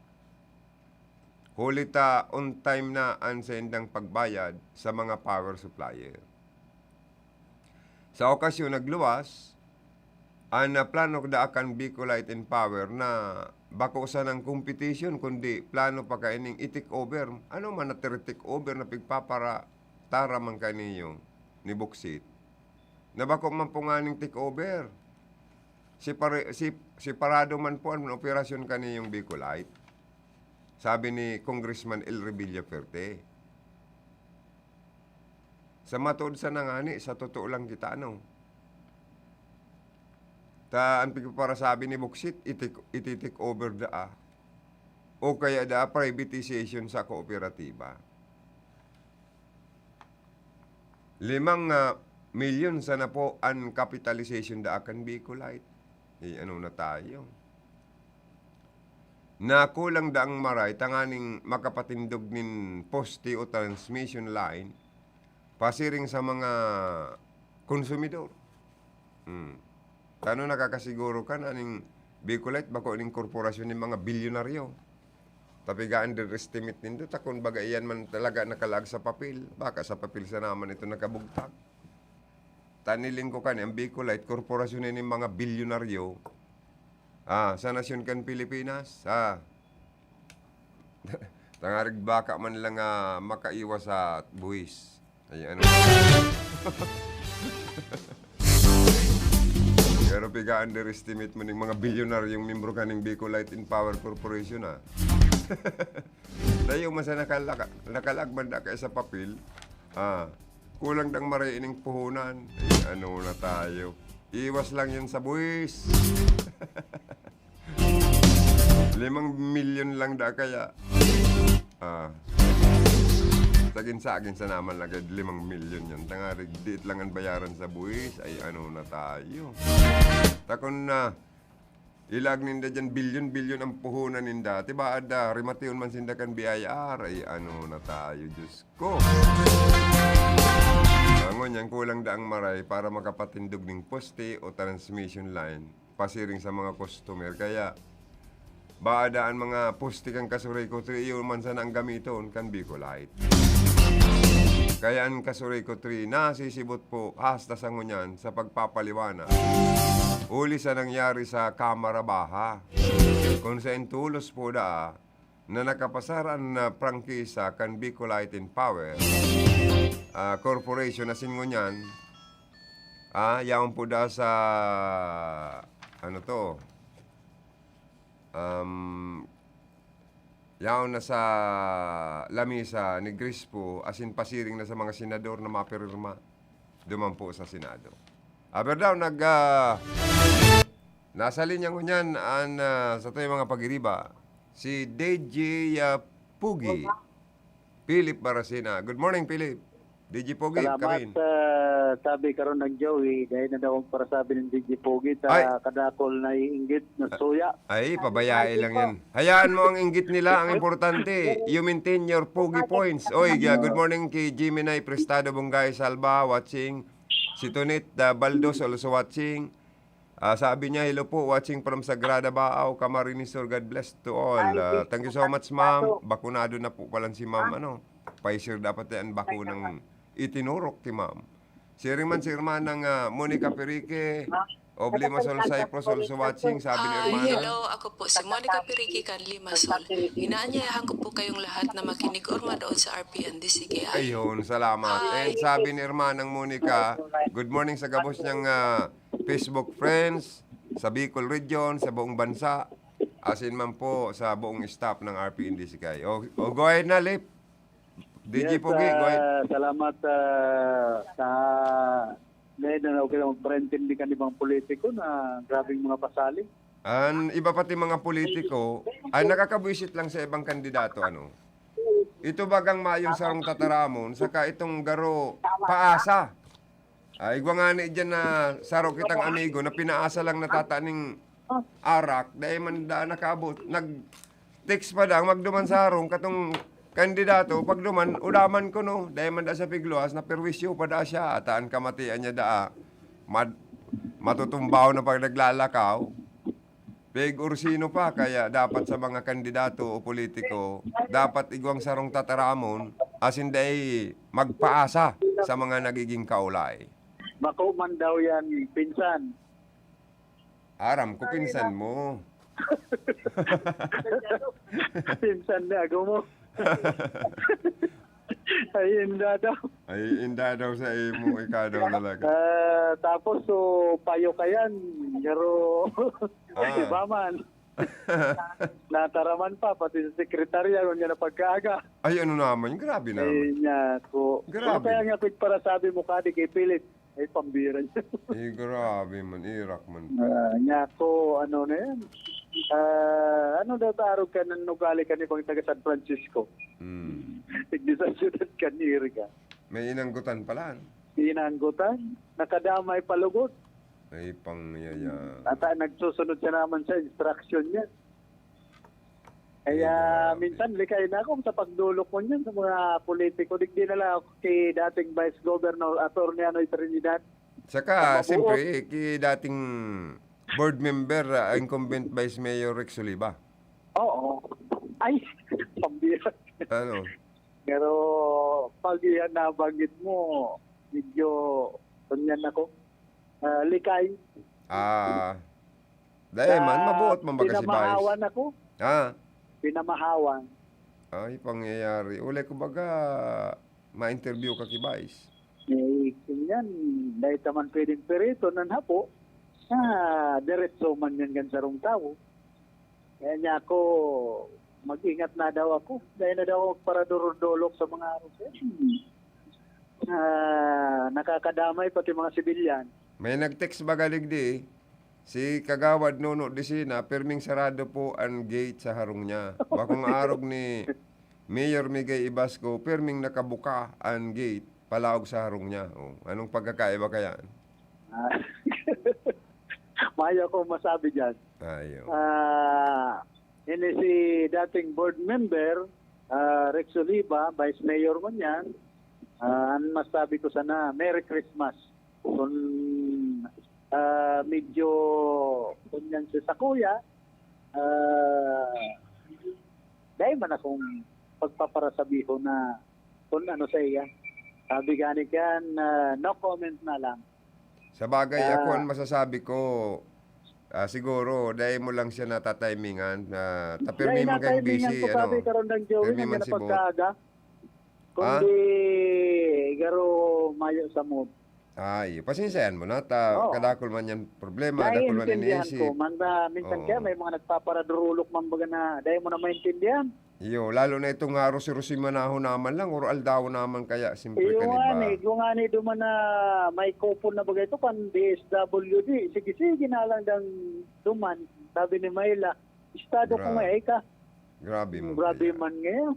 Huli ta on time na an saindang pagbayad sa mga power supplier. Sa okasyon nagluwas, an, ah, plano da kan Bicol Light and Power na bako sanang competition, kundi plano pa kaining i-take over. Ano man na take over na pigpapara-, tara man kaniyo ni Boksit, na bako man po nganing take over. Separe-, sep-, separado man po an operasyon kaniyong Bicol Light, sabi ni Congressman El Revilla Fuerte. Sa matuod sana ngani, sa totoo lang kita, ano? Ta, an pigpaparasabi ni Boksit, iti-, iti-take over daa. O kaya daa privatization sa kooperatiba. Limang, ah, milyon sana po an capitalization daa kan Bicol Light. Eh, ano na tayo? Na kulang daang maray tanganing makapatindog nin poste o transmission line pasiring sa mga konsumidor. Hmm. Tano nakakasiguro ka na ning Bicol Light bako ning korporasyon nin mga bilyonaryo? Tapi ga-underestimate nindo, ta kun baga iyan man talaga nakalaag sa papel, baka sa papel sana man ito nakabugtak. Taniling ko kani, ang Bicol Light, korporasyon nin mga bilyonaryo, ah, sa nasyon kan Pilipinas, ah, tangarig baka man lang, ah, makaiwas sa buwis. Ay, ano? Pero piga-underestimate mo ning mga bilyonaryong membro kaning Bicol Light and Power Corporation, ah. Tayo man sa nakalaka-, nakalaag man da kay sa papel, ah, kulang dang maray ining puhunan. Ay, ano na tayo? Iwas lang yan sa buwis. Limang milyon lang da kaya. Ah. Sagin-sagin sa naman lagad limang milyon yan. Tangarig diit lang ang bayaran sa buwis. Ay, ano na tayo? Takon na. Ilag ninda dyan, bilyon-bilyon ang puhunan ninda. Tiba, ada, rimation man sinda kan B I R. Ay, ano na tayo, Diyos ko. Angon yan, kulang daang maray para makapatindog ning poste o transmission line pasiring sa mga customer. Kaya, baada an mga poste kan Casureco three, iyo man sana ang gamiton kan Bicol Light. Kaya an Casureco three nasisibot po hasta sa ngunyan sa pagpapaliwanag. Huli sa nangyari sa Kamara Baha, kung sa intulos po daa, na nakapasar an, ah, prangkisa kan Bicol Light and Power, ah, Corporation na sin ngunyan, ah, yaon po da sa, ano to, um, yaon na sa lamesa ni Grispo, asin pasiring na sa mga senador na mapirma. Duman po sa Senado. Aber daw, nag, ah, nasa linya ngunyan an, ah, satuyang mga pag-iriba, si D J, ah, Pugi, Philip Baracena. Good morning, Philip. D J Pugi, Salamat, karin. ah, sabi karon ng Joey, dahil na daw ang parasabi ng D J Pugi, ta Ay. kadakol na iinggit na suya. Ay, pabayai lang yan. Hayaan mo ang inggit nila, ang importante, you maintain your Pugi points. Oy, yeah, good morning kay Jimmy Nay Prestado Bungay Salva, watching. Si Tonit, ah, Baldos also watching. Ah, sabi niya, "Hello po, watching from Sagrada Baao, Camarines Sur. God bless to all." Ah, thank you so much, ma'am. Bakunado na po pala si ma'am, ano? Pfizer dapat yan, bakunang itinurok ti ma'am. Siring man si Hermanang, ah, Monica Perique, of Limasol, Cyprus, also watching, sabi ni Hi, Hermana. hello. Ako po si Monica Perique kan Limasol. Inaanyayahan ko po kayong lahat na makinig or manood sa R P N D C K I. Ayun, salamat. Hi. And sabi ni Hermanang Monica, good morning sa gabos niyang, ah, Facebook friends, sa Bicol Region, sa buong bansa, asin man po sa buong staff ng R P N D C K I. O, o, go ahead na, Lip. D J Yes, Pogi, go ahead. ah, salamat, ah, sa ngayon na okay lang magpaintindi kan ibang politiko na grabing mga pasalig. An iba pati mga politiko, ay nakakabwisit lang sa ibang kandidato, ano. Ito bagang mayong sarong tataramon, saka itong garo paasa. Ay, igwa ngani diyan na saro kitang amigo na pinaasa lang natata ning arak, dai man da nakaabot. Nag-text pa daw, magduman sa harong, katong kandidato, pagduman, ulaman ko, no? Dai man da sa pigluwas, naperwisyo pa da siya. Ata an kamatian niya daa, mad-, matutumbaw na pag naglalakaw. Pig or sino pa, kaya dapat sa mga kandidato o politiko, dapat igwang sarong tataramon, asin dai magpaasa sa mga nagiging kaolay. Bako man daw yan, pinsan. Aram ko, pinsan mo. Pinsan na ako mo. Ay, inda daw. Ay, inda daw sa imo, ikaw daw talaga. Ah, tapos, so, payo ka yan. Pero, Ah. Iba man. Nataraman pa, pati sa sekretarya, kung yan ang pagkaaga. Ay, ano naman? Grabe naman. Eh, niya, ko. Grabe. Ano kaya nga, pigparasabi mo ka, di kay Philip? Ay, pambira niya. Eh, grabe man. Irak man. Ah, niya, ko, ano na yan? Ah, ano daw ta arog ka ng ugali ka ni bang taga San Francisco? Hmm. Tigdi sa syudad ka ni Iriga. May inanggutan pala, ano? Inanggutan? Nakadamay palugod. Ay, pangyayari. Ata, nagsusunod siya naman sa instruction niya. Kaya Ay, grabe. minsan likay na ako sa pagdulok ko niyan sa mga politiko. Digdi na lang ako kay dating Vice Governor Attorney Anoy Trinidad. Saka, Sa mabuot. siyempre, kay dating board member, ah, incumbent Vice Mayor Rex Oliva. Oo. Ay, pambira. Ano? Pero pag iyan nabanggit mo, medyo, ganyan ako. Ah, likay. Ah, dahil man, Sa mabuot man baga si Vice? pinamahawan ako. Ah. Pinamahawan. Ay, pangyayari. Ulay, kumbaga, ma-interview ka ki Vice. Eh, kung yan, dahil naman pwedeng perito, nan hapo, ah, diretso man yan kan sarong tawo. Kaya niya ako, mag-ingat na daw ako. Dahil na daw ako paradurudolok sa mga, hmm, ah, nakakadamay, pati mga sibilyan. May nag-text baga digdi, si Kagawad Nono Disina, "Pirming sarado po an gate sa harong niya." Bakong arog ni Mayor Migay Ibasco, pirming nakabuka an gate palaog sa harong niya. Oh, anong pagkakaiba kaya? Ah, mayo akong masabi diyan. Ayo. Ah, ini si dating board member, ah, Rex Oliva, vice mayor ngunyan. Ah, ang masabi ko sana, Merry Christmas. Kung, ah, medyo, kung yan si Sakuya, ah, dahil man akong pagpaparasabihon na kung ano sa iya. Sabi gani kan, ah, no comment na lang. Sa bagay, Ah. ako, ang masasabi ko, ah, siguro, dahil mo lang siya natatimingan, na ta-, pirmi Dahil man kayong natimingan busy, ko, ano, sabi, karon lang, Joey, pirmi nandiyan man na si Bo. pagkaaga. Ah? Kundi, garo mayo sa mood. Ah, iyo. Pasensyahan mo na, ta-, Oo. kadakol man yan problema, dakol man Naiintindihan iniisip. ko. Man, ah, minsan Oo. kaya may mga nagpaparadurulok man baga na dahil mo na maintindihan. Iyo, lalo na itong nga rusi-rusi manahon naman lang, or aldaw naman kaya, simple Iyo ka, di nga ba? ni, kung nga ni duman na may kupon na bagay ito, kan D S W D, sige-sige na lang dang duman, sabi ni Myla, "Estado ko Gra-, nga, eh, ka." grabe mo Grabe kaya. man ngayon.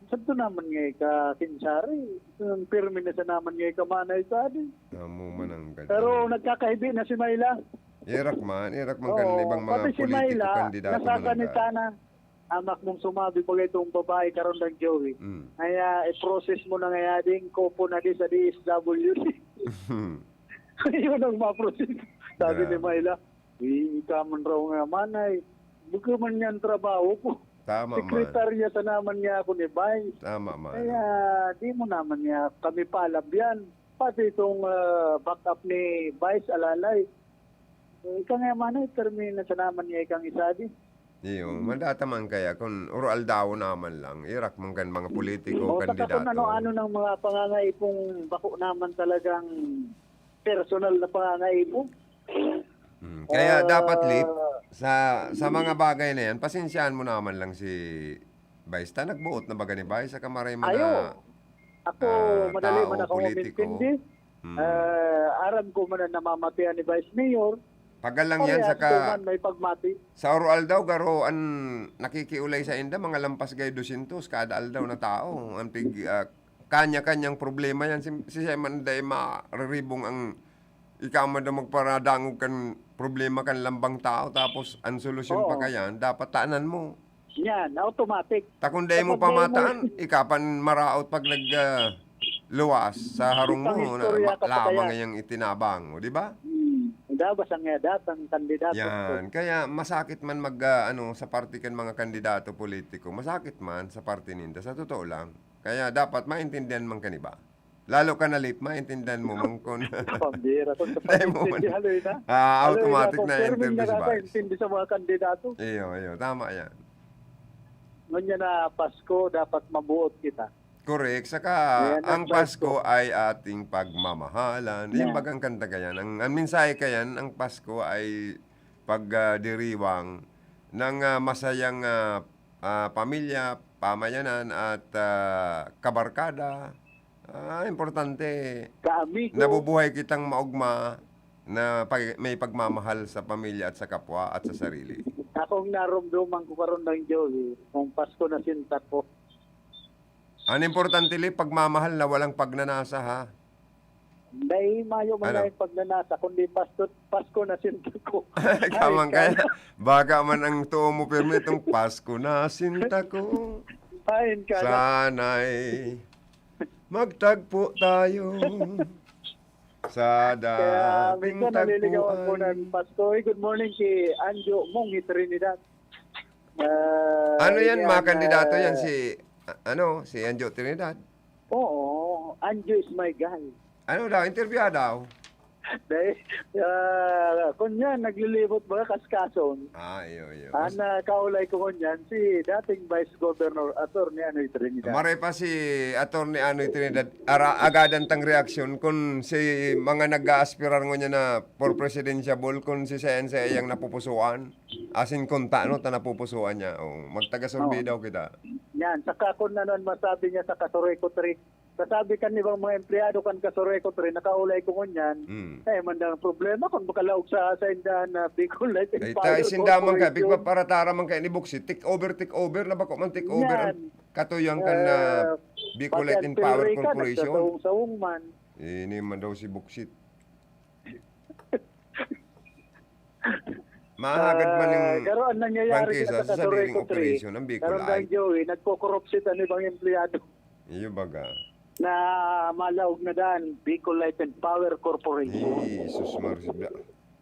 Santo naman nga, eh, ka, Kinsari. Ang pirmi na sa naman nga, eh, ka, manay sa atin. Amo man ang ganda. Pero nagkakahibi na si Myla. Irak man, irak man kan Oo, ibang mga pati si politiko, Myla, kandidato man ang nasasanita ka. na. Amak mong sumabi pa itong babae karon lang, Joey. Mm. Kaya i-process mo na nga ding kopo na di sa D S W D. Yun ang ma-process. Sabi ni Grabe. Myla, "Eh, ika man raw nga manay. Buka man niyan trabaho ko. Tama man. Sekretarya sa naman niya ako ni Vice. Tama man. Kaya di mo naman niya kami palabyan. Pati itong, ah, backup ni Vice Alalay. Eh, ika nga manay, termina sa naman niya ikang isa di." Iyo, Hmm. madata man kaya kung uro aldaw naman lang, irak man kan mga politiko, O, saka kandidato. kung ano-ano ng mga pangangaipong bako naman talagang personal na pangangaipo. Hmm, kaya Ah, dapat, Lip, sa, sa mga bagay na yan, pasensyahan mo naman lang si Vice. Ta, nagbuot na baga ni Vice, saka maray man Ayo. na, Ako, ah, madali man tao, akong politiko. umintindi. Hmm. Ah, aram ko man na namamatian ni Vice Mayor, Pagal lang yan, saka sa oro-aldaw, garo, an nakikiulay sa inda, mga lampas gay dosyentos kada aldaw na tao. Ang pig, ah, kanya-kanyang problema yan. Si, si Simon, dai mariribong ang, ikaw man daw magparadangog kan problema kan lambang tao, tapos ang solusyon pa kayan, dapat tanan mo. Yan, automatic. Ta kung dai mo pamataan, ika pan maraot pag nag, ah, luwas sa harong mo, na, ma-, lamang iyang itinabang, o, di ba? Hmm. Dabas ang, ah, datang kandidato. Yan. Kaya masakit man mag, ah, ano, sa parte kan mga kandidato politiko. Masakit man sa parte ninda, sa totoo lang. Kaya dapat maintindihan man kan iba. Lalo ka na late, maintindihan mo man kun pambira, kung sa pag-intindi, haloy na. Ah, automatic na intindi si Vice. Nakakaintindi sa mga kandidato. Iyo, iyo. Tama yan. Ngunyan na Pasko, dapat mabuot kita. Correct. Saka, ang Pasko ay ating pagmamahalan. Yan. Yung bagang kanta ka yan. Ang, ang mensahe ka yan, ang Pasko ay pagdiriwang ng, ah, masayang, ah, ah, pamilya, pamayanan, at, ah, kabarkada. Ah, importante, nabubuhay kitang maogma na pag-, may pagmamahal sa pamilya at sa kapwa at sa sarili. Akong naromdoman ko karon lang, Joey, kung Pasko na sinta ko. Ang importante, Li, pagmamahal na walang pagnanasa, ha? Dai mayo man na yung pagnanasa, kundi Pasko, Pasko na sinta ko. Ay, kamang kaya, baka man ang tuo mo, pirmi itong Pasko na sinta ko. Ay, kaya. Sana'y magtagpo tayo sa dating tagpuan. Kaya minsan naliligawan ko ng Pasko. Eh, good morning si Anjo Mong Trinidad. Ah, ano yan, yan, mga kandidato yan, ah, si, a-, ano, si Anjo Trinidad? Oo, Anjo is my guy. Ano daw, interview daw? Dahil, ah, kun yan, naglilibot mga kaskason. Ah, iyo, iyo. Ang, ah, kaulay ko ngunyan, si dating Vice Governor Attorney Anoy Trinidad. Maray pa si Attorney Anoy Trinidad, ara-, agadan tang reaksyon kun si mga nag-aaspirar ngunyan na for presidentiable, kun si Sense yang napupusuan. Asin kun ta, ano, ta napupusuan niya. Oh, magtaga-survey daw kita. Yan, saka kun ano ang masabi niya sa Kasuroy Kutri. Kasabi kan ibang mga empleyado kan Kasuroy Kutri, nakaulay ko ngunyan. Mm. Eh, man ang problema kun makalaog sa, sa indahan na Bicol Light and Power Corporation. Ay, ta, sinda man ka, pigpaparatara man ka ni Buksi, take over, take over, na bako man take over ang katuyan kan, ah, Bicol Light and Power Corporation. Sawong-sawong man. Ini man daw si Buksit. Mahagad man yung prangkisa sa sadiring operasyon ng Bicol Light. Karon lang, Joey, nagko-corruption ang ibang empleyado. Iyo baga. Na malaog na dan, Bicol Light and Power Corporation. Jesus Maria.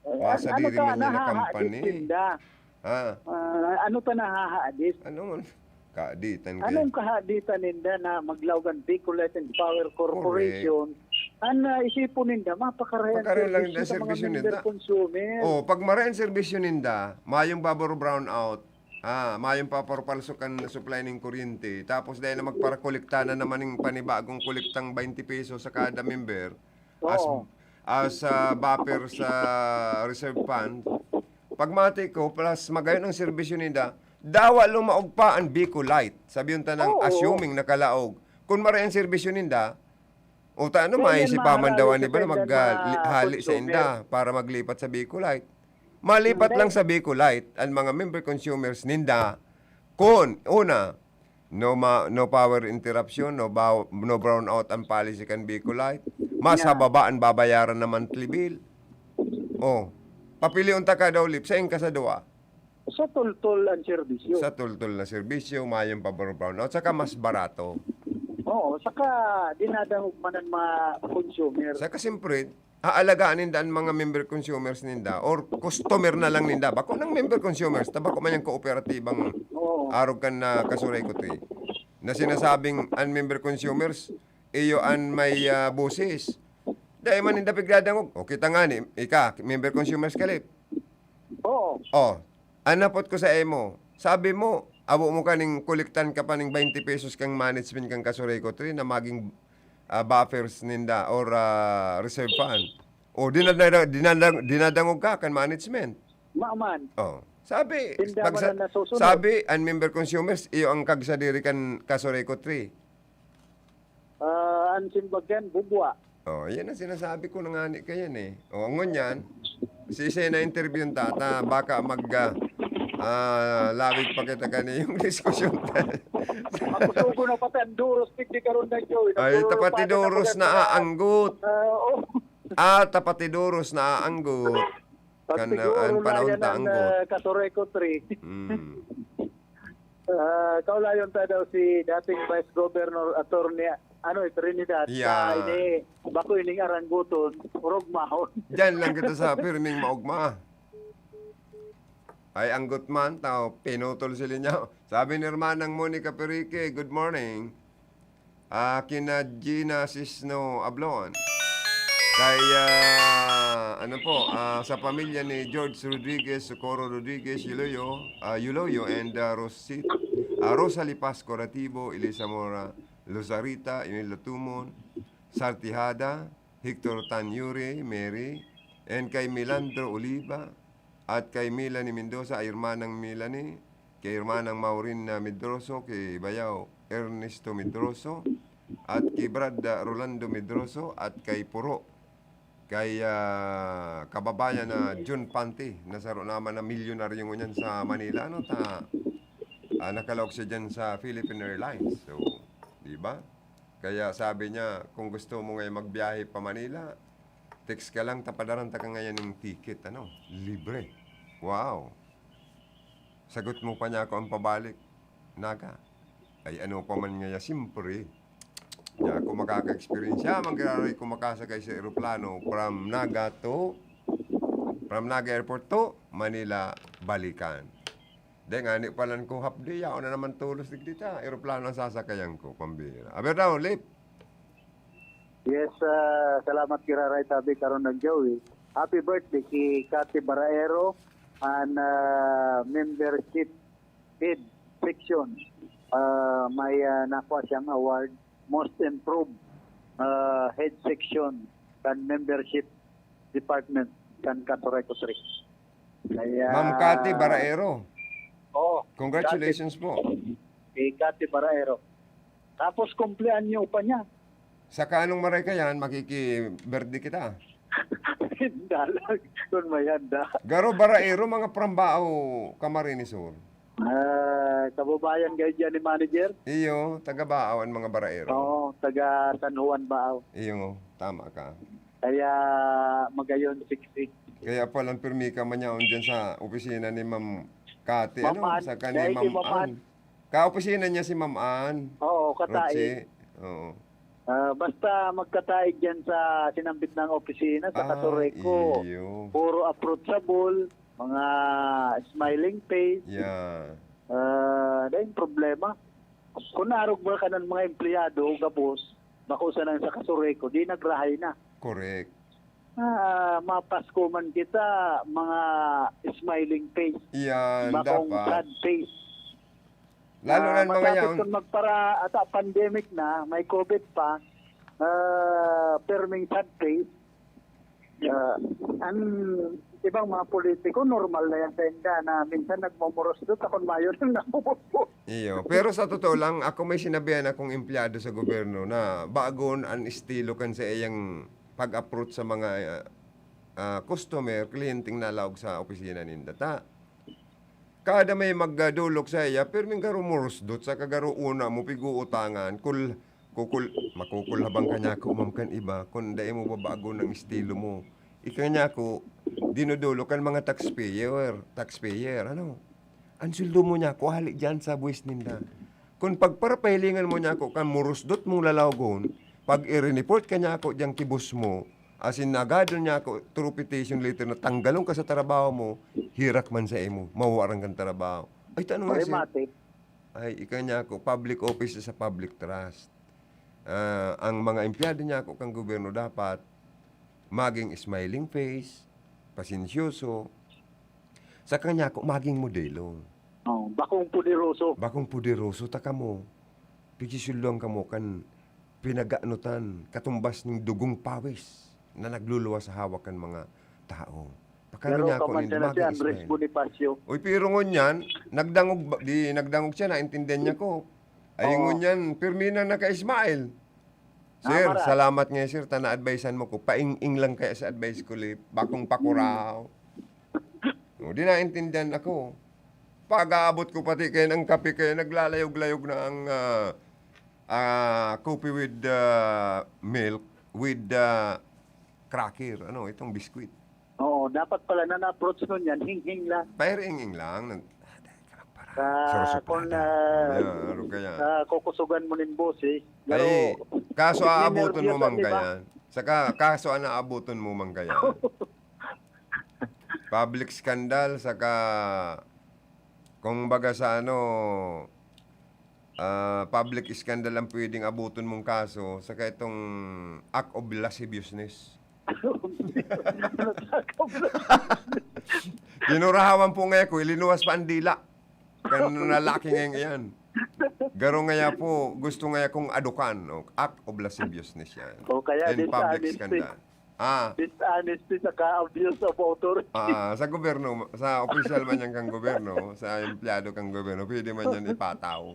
Eh, ano ta, nahahadis ninda? Ha? Ah, ano ta nahahadis? Ano man? Kahaditan kayo. Anong kahaditan ninda na maglaog an Bicol Light and Power Corporation? Correct. An, ah, isipon ninda, mapakarayan serbisyo sa mga member consumer. Oh, pag marayan serbisyo ninda, mayong power brownout, ah, mayong paparpalsok kan supply ning kuryente, tapos dahil na magparakolekta na naman ning panibagong kolektang twenty pesos sa kada member, as, as, ah, buffer sa reserve fund, pagmati ko, plus magayon ang serbisyo ninda, dawa lumaog pa ang Bicol Light. Sabi yung tanang, assuming nakalaog. Kung maray ang serbisyo ninda, o ta, ano, maisip pa man daw ang iba na mag, ah, li-, hali sa inda para maglipat sa Bicol Light. Malipat lang sa Bicol Light ang mga member consumers ninda. Kun, una, no ma-, no power interruption, no ba-, no brownout ang policy kan Bicol Light. Mas hababa ang babayaran na monthly bill. Oh, papilion ta ka daw, Lip, sa inka sa duwa. Sa tultol ang serbisyo. Sa tultol na serbisyo, mayong power brownout, saka mas barato. Oo, saka dinadangog man ang mga consumer. Saka siyempre, aalagaan ninda ang mga member consumers ninda or customer na lang ninda. Bako nang member consumers, ta bako man yung kooperatibang arog kan na Kasuroy Kutri. Na sinasabing ang member consumers, iyo an may, ah, boses. Dai man ninda pigdadangog. O, kita nga ni, ika, member consumers ka, Lip. Oo. Oh, an napot ko sa imo, sabi mo, abo mo kaning kolektan ka pa ning twenty pesos kang management kang Kasuroy Kutri na maging, ah, buffers ninda or, ah, reserve fund. O, dinadada-, dinadang-, dinadangog ka kan management. Maman. Oh. Sabi, sabi, an member consumers, iyo ang kagsadiri kan Kasuroy Kutri. Ah, an simbag yan, bubwa. Oh, yan ang sinasabi ko na nga ni kayan eh. Oh, ngunyan, Sisay na interview ta, ta, baka mag, ah, ah, lawig pa kita kaniyong diskusyon ta. Makusugo na pati ang duros, digdi karon na, Joy. Ay, Nagdururos tapati pa kita duros pag- na aanggot. Ah, oo. Ah, tapati duros na aanggot. Pag Kan, siguro an panahon na yan ta ang anggot. ah, Kasoreco three. Mm. Ah, kaulayon ta daw si dating Vice Governor Attorney, ano, eh, Trinidad. Yeah. Ah, ini, bako ining arangguton, orog mahon. Diyan lang kita sa pirming maugma. Ay, anggot man, tao, pinutol si linya. Sabi ni Hermanang Monica Perique, "Good morning." Ah, kina Gina Sisno Ablon. Kay, ah, ano po, ah, sa pamilya ni George Rodriguez, Socorro Rodriguez, Yuloyo, ah, Yuloyo, and, ah, Rosit-, ah, Rosalie Pasco Ratibo, Elisa Mora, Luzarita, Emilio Tumon, Sartihada, Hector Tanyuri, Mary, and kay Milandro Oliva, at kay Melanie Mendoza, ay hermanang Melanie, kay hermanang Maureen na Medroso, kay Bayaw Ernesto Medroso, at kay Brad, ah, Rolando Medroso, at kay Puro, kay, ah, kababayan na Jun Panti, na saro naman na milyonaryo ngunyan sa Manila, ano, ta, ah, nakalaog siya dyan sa Philippine Airlines. So, di ba? Kaya sabi niya, "Kung gusto mo ngayon magbiyahe pa Manila, text ka lang, tapadaran ta ka ngayon ng ticket, ano, libre." Wow! Sagot mo pa niya ako ang pabalik, Naga. Ay, ano pa man ngaya, simpre. Niya ako makaka-experience. Siya, manggiraray ko makasakay sa eroplano from Naga to, from Naga Airport to Manila, balikan. Dai ngani palan ko half day, yaon na naman tolos digdi ta. Eroplano ang sasakayan ko, pambira. Aber daw, Lip. Yes, ah, salamat, Kiraray, sabi karon ng Joey. Happy birthday kay Cathy Baraero and ah, membership head section. Ah, may ah, nakuha siyang award, most improved ah, head section kan membership department kan Casoreco three. Kaya, Ma'am Cathy Baraero. Oo. Congratulations po. Kay Cathy Baraero. Tapos kumpleanyo pa niya. Sa kanong maray ka yan, makiki-birthday kita. Dalag. Kung may handa. Garo Baraero, mga Prambao, Camarines Sur. Ah, kababayan kayo dyan ni manager? Iyo, taga Baaw ang mga Baraero. Oo, taga San Juan Baaw. Iyo, tama ka. Kaya magayon sixty. Kaya palang pirmi ka man yaon dyan sa opisina ni Ma'am Cathy, Ma'am ano? Ann. Sa kani Dahil kay Ma'am Ma'am Ann. Ka-opisina niya si Ma'am Ann. Oo, katae. Roche. Oo. Ah, basta magkataig dyan sa sinambit ng opisina, sa Ah, Casoreco. Iyo. Puro approachable, mga smiling face. Yeah. Ah, dahil problema. Kung narog mo ka ng mga empleyado, gabos, bako sa nang sa Casoreco, di nagrahay na. Correct. Ah, mapasko man kita, mga smiling face. Yan, Bakong dapat. Sad face. Lalo Ah, na mga masapit yaon. Kung magpara, ata pandemic na, may COVID pa, ah, perming sad face. Ah, ang ibang mga politiko, normal na yan sa inda na minsan nagmumurusdot, ako mayo lang namumurusdot. Iyo. Pero sa totoo lang, ako may sinabihan akong empleyado sa gobyerno na bagon ang estilo kan sa iyang pag-approach sa mga, ah, ah, customer, kliyenteng nalaog sa opisina ninda. Ta, kada may magdolok sa iya, pirming garo mo rusdot, sa kagaro una mo piguutangan, kul, kukul, makukulhabang ka niya ako, ma'am, kan iba, kung dai mo babago ng estilo mo. Ika niya ako, dinodolok kan mga taxpayer, taxpayer, ano? Ang sweldo mo niya, kuhali dyan sa buwis ninda. Kung pagparapahilingan mo niya ako, kan murusdot mong lalawgon, pag i-report ka niya ako diyang kibos mo, asin nagadon niya ako, through petition letter na tanggalon ka sa trabaho mo, hirak man sa imo, mawaran kang trabaho. Ay, tanong nga siya. Automatic. Ay, ika niya ako, public office is a public trust. Ah, ang mga empleyado niya ako kang gobyerno dapat maging smiling face, pasensyoso. Sa kanya ako, maging modelo. Oh, bakong poderoso. Bakong poderoso ta kamo. Pigisulong kamo kan pinaganutan, katumbas ning dugong pawis na nagluluwas sa hawak kan mga tao. Pakano Pero niya ako paman nin siya na si maging Andres smile? Bonifacio. Uy, pero ngunyan, nagdangog, ba- di nagdangog siya, naintindihan niya ko. Ay, Oo. ngunyan, pirmi na naka-smile. Ah, Sir, mara. Salamat nga, sir, ta na-advisean mo ko. Paing-ing lang kaya sa advice ko, Lip. Bakong pakuraw. O, di naintindihan ako. Pag-aabot ko pati kaya ng kape, kaya naglalayog-layog na ang, ah, ah, coffee with, ah, milk, with, ah, cracker. Ano, itong biskwit. Oo, dapat pala na na-approach nun yan, hinghing lang. Pairing-ing lang. Nag-, ah, dahil ka lang para. Sa, surusupahan. Kung, ah, Yeah, ano kaya? Ah, kukusugan mo nin boses, pero Ay, kaso aabuton mo ninerbyos man ang iba. Kaya. Saka, kaso ang aabuton mo man kaya. Public scandal, saka, kung baga sa ano, ah, public scandal ang pwedeng abuton mong kaso, saka itong act of lasciviousness. Kinurahawan po ngayon ko, ilinuwas pa ang dila. Kan lalaki ngayon iyan. Garo ngaya po, gusto ngaya kong adukan, no? Act of lasciviousness yan. O kaya And public dishonesty. Scandal. Ah. Dishonesty saka abuse of authority. Ah, sa gobyerno, sa opisyal man yan kang gobyerno, sa empleyado kang gobyerno, pwede man yan ipataw.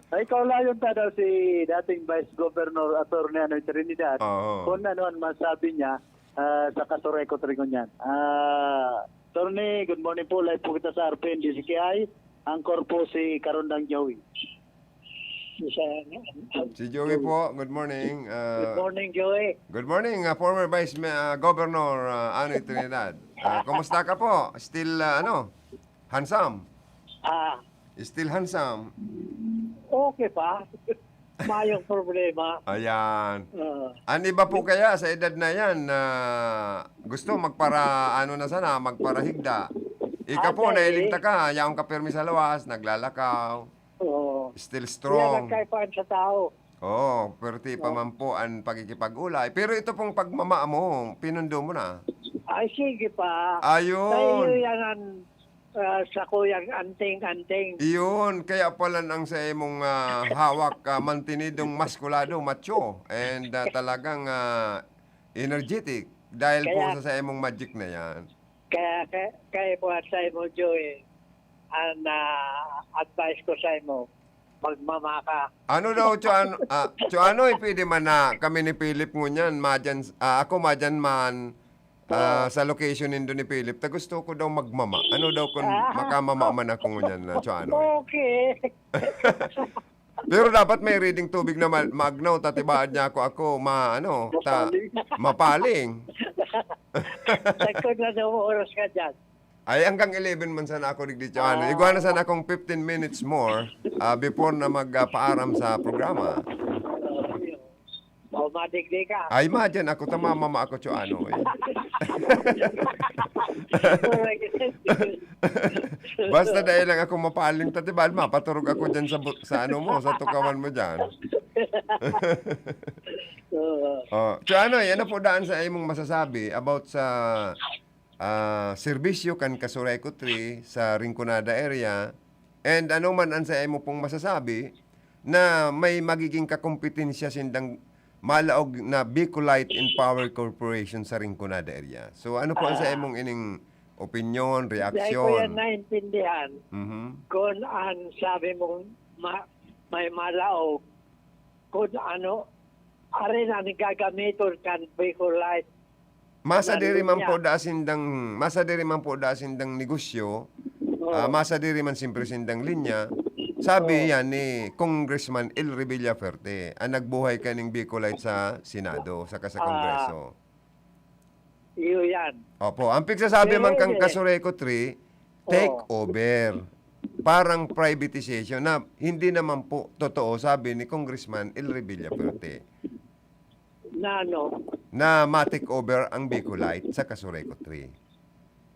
Ay, kaulayon ta daw si dating Vice Governor Attorney Anoy Trinidad. Oo. Kung ano ang masabi niya, ah, sa kaso record rin niyan. Ah, Attorney, good morning po. Live po kita sa R P N D C K I. Anchor po si Karondang Joey. Isa, Si Joey po, good morning. Ah, Good morning, Joey. Good morning, ah, former Vice Ma-, ah, Governor, ah, Anoy Trinidad. Ah, kumusta ka po? Still, ah, ano, handsome? Ah, Still handsome? Okay pa. Mayong problema. Ayan. Ah. Ang iba po kaya sa edad na yan, na gusto magpara, ano na sana, magparahigda. Ika po, Ate, nailing ta ka, yaon ka pirmi sa lawas, naglalakaw. Oo. Still strong. Yan ang kaibahan sa tao. Oo, pero ti pa Oo. man po ang pagkikipag-ulay. Pero ito pong pagmama mo, pinundo mo na. Ay, sige pa. Ayun. Sa'yo yan ang, ah, sakuyang anting-anting. Iyon, kaya pala ang sa imong, ah, hawak, ah, mantinidong maskulado, macho, and, ah, talagang, ah, energetic dahil po Kaya sa, sa imong magic na yan. Kaya, kaya, kaya po at sa imo, Joey, ang, ah, advice ko sa imo, magmama ka. Ano daw, Chuan-, ah, Chuanoy, pwede man na kami ni Philip ngunyan, madyan, ah, ako madyan man, ah, Oo. sa location nindo ni Philip, ta gusto ko daw magmama. Ano daw kung Ah. makamama man ako ngunyan na, Chuanoy? Okay. Pero dapat may reading tubig na ma-, maagnaw, ta tibaad niya ako, ako, ma-, ano, ta-, Mapaling. mapaling. Tagkod na daw oras ka dyan. Ay, hanggang eleven man sana ako digdi, Chuanoy. Ah. Igwa na sana akong fifteen minutes more, ah, before na mag, ah, paaram sa programa. O, madigdi ka. Ay, madyan ako, ta mamama ako, Chuanoy. Basta dahil lang ako mapaling, ta, diba, mapaturog ako dyan sa bu-, sa ano mo, sa tukawan mo dyan. Oo. Oh, Chuanoy, ano po daan sa imong masasabi about sa, ah, serbisyo kan Casureco Three sa Rinconada area? And ano man ang sa imo pong masasabi na may magiging kakompetensya sindang malaog na Bicolite and Power Corporation sa Rinconada area? So, ano po ang sa Ah. imong ining opinyon, Dahil ko yan reaksyon? naintindihan, Mhm. kung ang sabi mong ma-, may malaog, kung ano, ari na ni gagamiton kan Bicolite. Masadiri man po da sindang, masadiri man po da sindang negosyo, Oo. ah, masadiri man siyempre sindang linya. Sabi Oo. yan ni Congressman El Revilla Ferte, ang nagbuhay kaning Bicolite sa Senado, saka sa Ah. Kongreso. Iyo yan. Opo, ang pigsasabi man Pero kan hindi. Casureco Three, Oo. take over. Parang privatization na hindi naman po totoo, sabi ni Congressman El Revilla Ferte. Na ano? Na ma-take over ang Bicolite sa Casureco Three.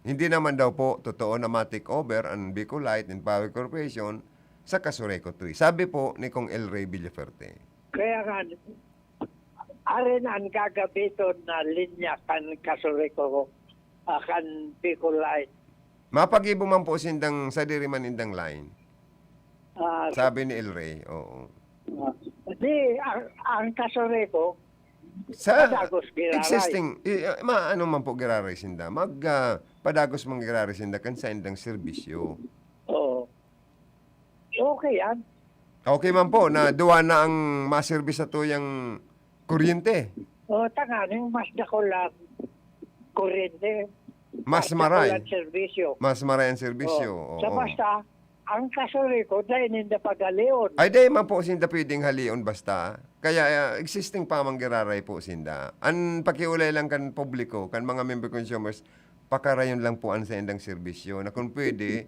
Hindi naman daw po totoo na ma-take over ang Bicolite and Power Corporation sa Casureco Three. Sabi po ni Kong El Rey Villaferte. Kaya nga, arin ang gagabiton na linya kan Casureco, ah, kan Bicolite. Mapagibo man po sindang sadiri man indang line. Ah, Sabi ni El Rey, oo. Ah, di, ang, ang Casureco, Sa padagos giraray. existing, i-, ah, ma-, ano man po giraray sinda, mag, ah, padagos man giraray sinda kan saindang serbisyo. Oo. Okay yan. Okay man po na duwa na ang maserbis sa tuyang kuryente. O, tanganing mas dakul ang kuryente. Mas maray. Sa serbisyo. Mas maray ang serbisyo, oo. Sa basta, ang kasuriko, dai ninda paghalion. Ay, dai man po sinda pwedeng halion basta. Kaya, ah, existing pa man giraray po sinda. An pakiolay lang kan publiko, kan mga member consumers, pakarayon lang po an saindang serbisyo na kung pwede,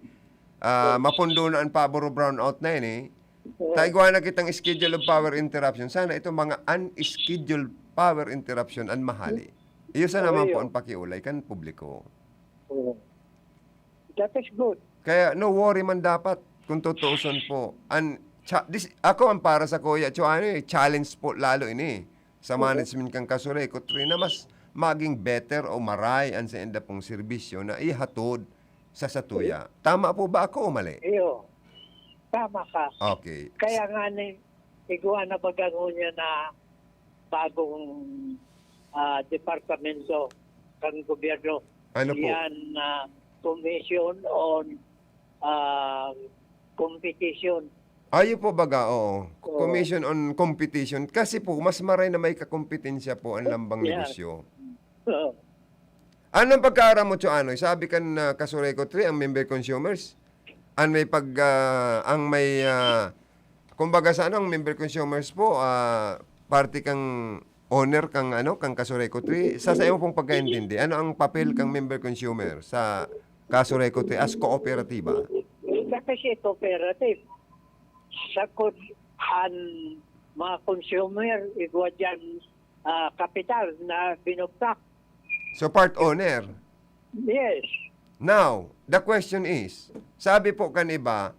ah, mapundo na an pabor o brownout na ini. Oo. Ta igwa na kitang schedule of power interruption. Sana itong mga unscheduled power interruption an mahali. Iyo sana man po ang pakiolay kan publiko. Oo. That is good. Kaya no worry man dapat kung tutuuson po. An cha-, dis-, ako ang para sa kuya, cho, ano eh, challenge po lalo ini sa management kan Kasurekotri na mas maging better o maray an sainda pong serbisyo na ihatod sa satuya. Tama po ba ako o mali? Iyo. Tama ka. Okay. Kaya nga ni, igwa na baga ngunyan na bagong, ah, departamento kan gobyerno. Ano po? Yan, ah, Commission on, ah, Competition. Ayo po baga, oo. Oo. Commission on Competition. Kasi po, mas maray na may kakompetensya po ang lambang negosyo. Oo. Anong pagkaaram mo, Cho Anoy? Sabi kan, ah, Kasurekotri, ang member consumers, ang may pag, ah, ang may, ah, kumbaga sa ano, ang member consumers po, ah, parte kang owner kang ano, kang Kasurekotri. Sa sayo pong pagkaintindi, ano ang papel kang member consumer sa Kasurekotri as kooperatiba? Kasi cooperative, sakod an mga consumer, igwa dyan, ah, kapital na binugtak. So, part owner? Yes. Now, the question is, sabi po kan iba,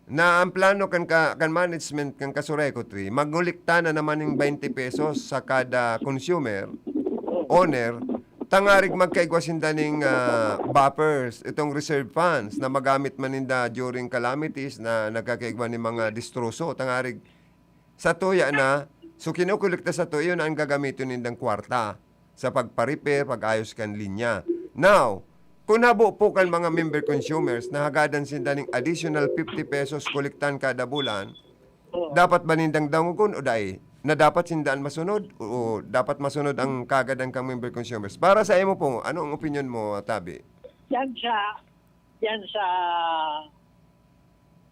na ang plano kan ka-, kan management kan Kasurekotri, magngolekta na naman ning twenty pesos sa kada consumer, owner, tangarig magkaigwa sinda ning, ah, buffers, itong reserve funds na magamit man ninda during calamities na nagkakaigwa ning mga distroso, tangarig satuya na, so kinukolekta satuya na an gagamiton nindang kwarta sa pagpa-repair, pag-ayos kan linya. Now, kun habo po kan mga member consumers na hagadan sinda ning additional fifty pesos kolektan kada bulan, Oo. dapat ba nindang dangogon o dai? Na dapat sinda an masunod? O dapat masunod ang kagadan kan member consumers? Para sa imo po, ano ang opinyon mo, Tabi? Yan sa, yan sa,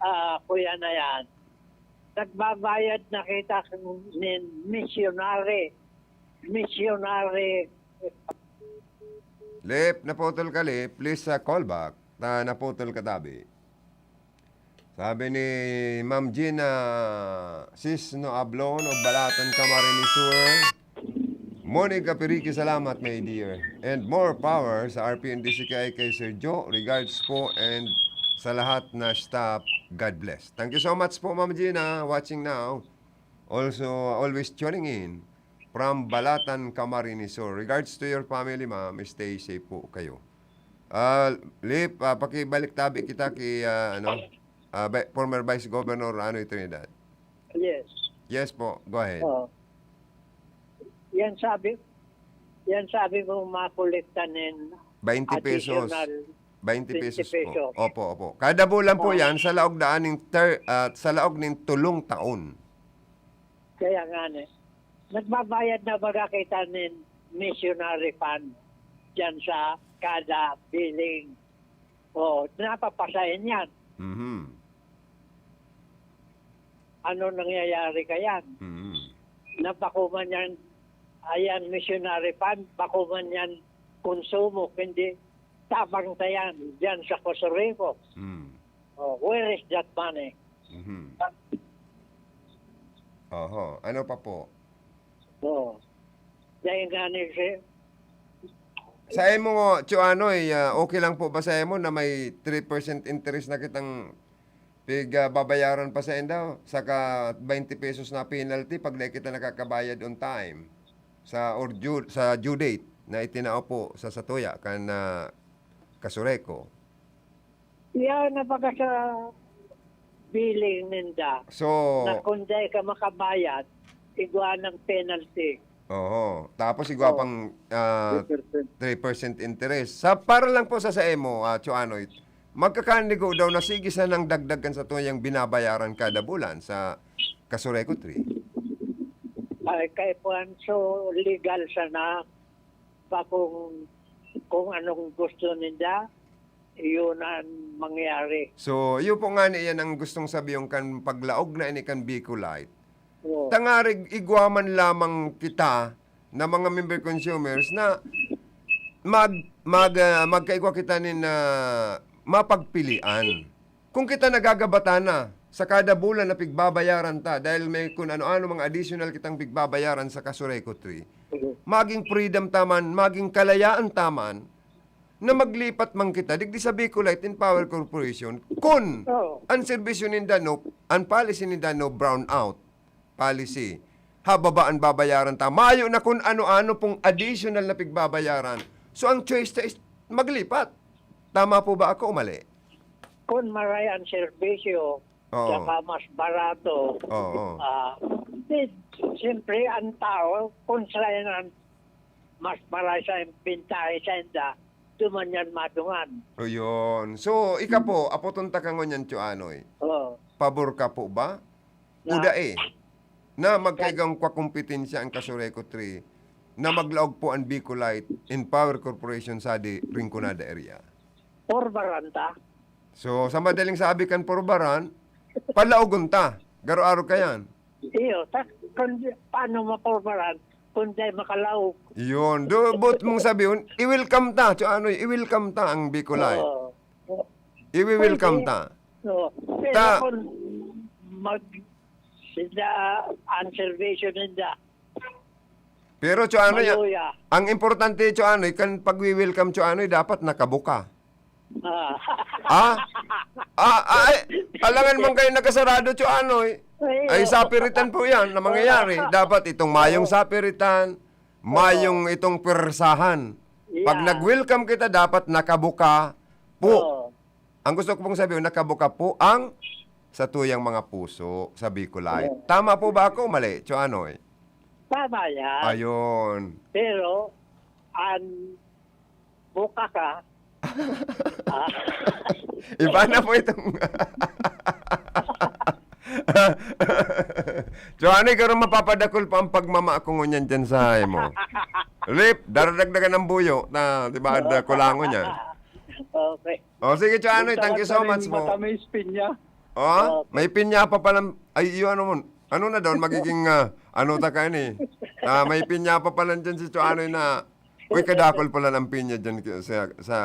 ah, kuya na yan, nagbabayad na kita nin missionary. Missionary. Lip, naputol ka, Lip. Please, ah, call back. Na, naputol ka, Tabi. Sabi ni Ma'am Gina, "Sis, no ablon o balatan ka marinisur." Monica Pirique, salamat, my dear. And more power sa R P N D C K I kay Sir Joe. Regards po and sa lahat na staff, God bless. Thank you so much po, Ma'am Gina, watching now. Also, always tuning in from Balatan, Camarines Sur. Regards to your family, ma'am. Stay safe po kayo. Ah, Lip, ah, pakibalik tabi kita ki, ah, ano, ah, Vi-, former Vice Governor Anoy Trinidad. Yes. Yes po, go ahead. Oo. Yan sabi, yan sabi mo, makolekta nin twenty pesos. Additional twenty pesos po. Twenty pesos. Opo, opo. Kada bulan po Oo. yan, sa laog daan ning ter-, ah, sa laog ning tulong taon. Kaya nga ni, nagbabayad na baga kita nin missionary fund diyan sa kada billing. O, napapasahin yan. Mhm. Ano nangyayari kayan? Mhm. Na bako man yan, ayan, missionary fund, bako man yan konsumo, kundi tabang ta yan diyan sa Costa Rica. Mm. Oh, where is that money? Mhm. Oho, ano pa po? Oo. Dahil nga ni si Sa imo, Tio Anoy, ah, okay lang po ba sa imo na may three percent interest na kitang pig, ah, babayaran pa sainda? Saka twenty pesos na penalty pag dai kita nakakabayad on time sa or due, sa due date na itinao po sa satuya kan, ah, Kasureco. Yan na baga sa billing ninda. So, na kung dai ka makabayad, igwa ng penalty. Oho. Tapos igwa Oo. pang, ah, Three percent. three percent interest. Sa, para lang po sa, sa imo, ah, Tio Anoy, magkakanigo daw na sige sanang dagdag kan satuyang binabayaran kada bulan sa Kasureco three? Ay, kay Juan, so legal sana, bakong kung anong gusto ninda, iyon ang mangyari. So, iyo po nga ni iyan ang gustong sabihon kan paglaog na ini kan Bicolite. Oo. Tangarig igwa man lamang kita na mga member consumers na mag-, mag-, ah, magkaigwa kita nin, ah, mapagpilian. Kung kita nagagabatan na sa kada bulan na pigbabayaran ta dahil may kun ano-ano mga additional kitang pigbabayaran sa Kasureco Three, Mhm. maging freedom ta man, maging kalayaan ta man, na maglipat man kita digdi sa Bicolite and Power Corporation kun Oo. ang serbisyo ninda no, ang policy ninda no brownout policy. Hababa ang babayaran ta. Mayo na kun ano-ano pong additional na pigbabayaran. So, ang choice ta is maglipat. Tama po ba ako o mali? Kun maray ang serbisyo, Oo. saka mas barato, Oo. ah, di, siyempre, ang tao, kung sila yan ang mas maray sa bintahe sa inda, duman yan madungan. O, yun. So, ika po, apoton ta ka ngunyan, Tio Anoy. Oo. Pabor ka po ba? Na Uda eh. Na magkaigwang kwa kompetensya ang Kasureco Three na maglaog po ang Bicolite and Power Corporation sa di Rinconada area. Porbaran ta. So, sa madaling sabi kan porbaran, palaogon ta. Garo-aro ka yan. Iyo, ta, kun, paano maporbaran kung di makalaog? Iyon. Do, but mong sabihon, i-welcome ta. Tio Anoy, i-welcome ta ang Bicolite. Oo. I-welcome Pwede. ta. Oo. Pero Ta- kung mag, sila, ang servisyo ninda, Pero, Tio Anoy, Maluya. ang importante, Tio Anoy, kan pagwi-welcome, Tio Anoy, dapat nakabuka. Ah. Ah? Ah, ah, ay, alangan man kayo nakasarado, Tio Anoy. Ay, Ay, oo. sapiritan po yan na mangyayari. Dapat itong mayong Oo. sapiritan, Oo. mayong itong pwersahan. Pag Yeah. nag-welcome kita, dapat nakabuka po. Oo. Ang gusto ko pong sabihin, nakabuka po ang satuyang mga puso sa Bicolite. Oo. Tama po ba ako o mali, Tio Anoy? Tama yan. Ayun. Pero, ang buka ka, ah, Iba na po itong Tio Anoy, garo mapapadakul pa ang pagmama ko ngunyan dyan sa hay mo. Lip, daradagdagan ang buyo na, di ba, Oo. da-, kulangon niya. Okay. Oh, sige, Tio Anoy, Yung thank you so sarap much na po. matamis, pinya. Oh, Okay. may pinya pa pala. Ay, iyo, ano mo? Ano na daw? Magiging, ah, ano ta ka ni? Ah, may pinya pa pala dyan si Tio Anoy na, uy, kadakol pala ng pinya dyan ki-, sa, sa,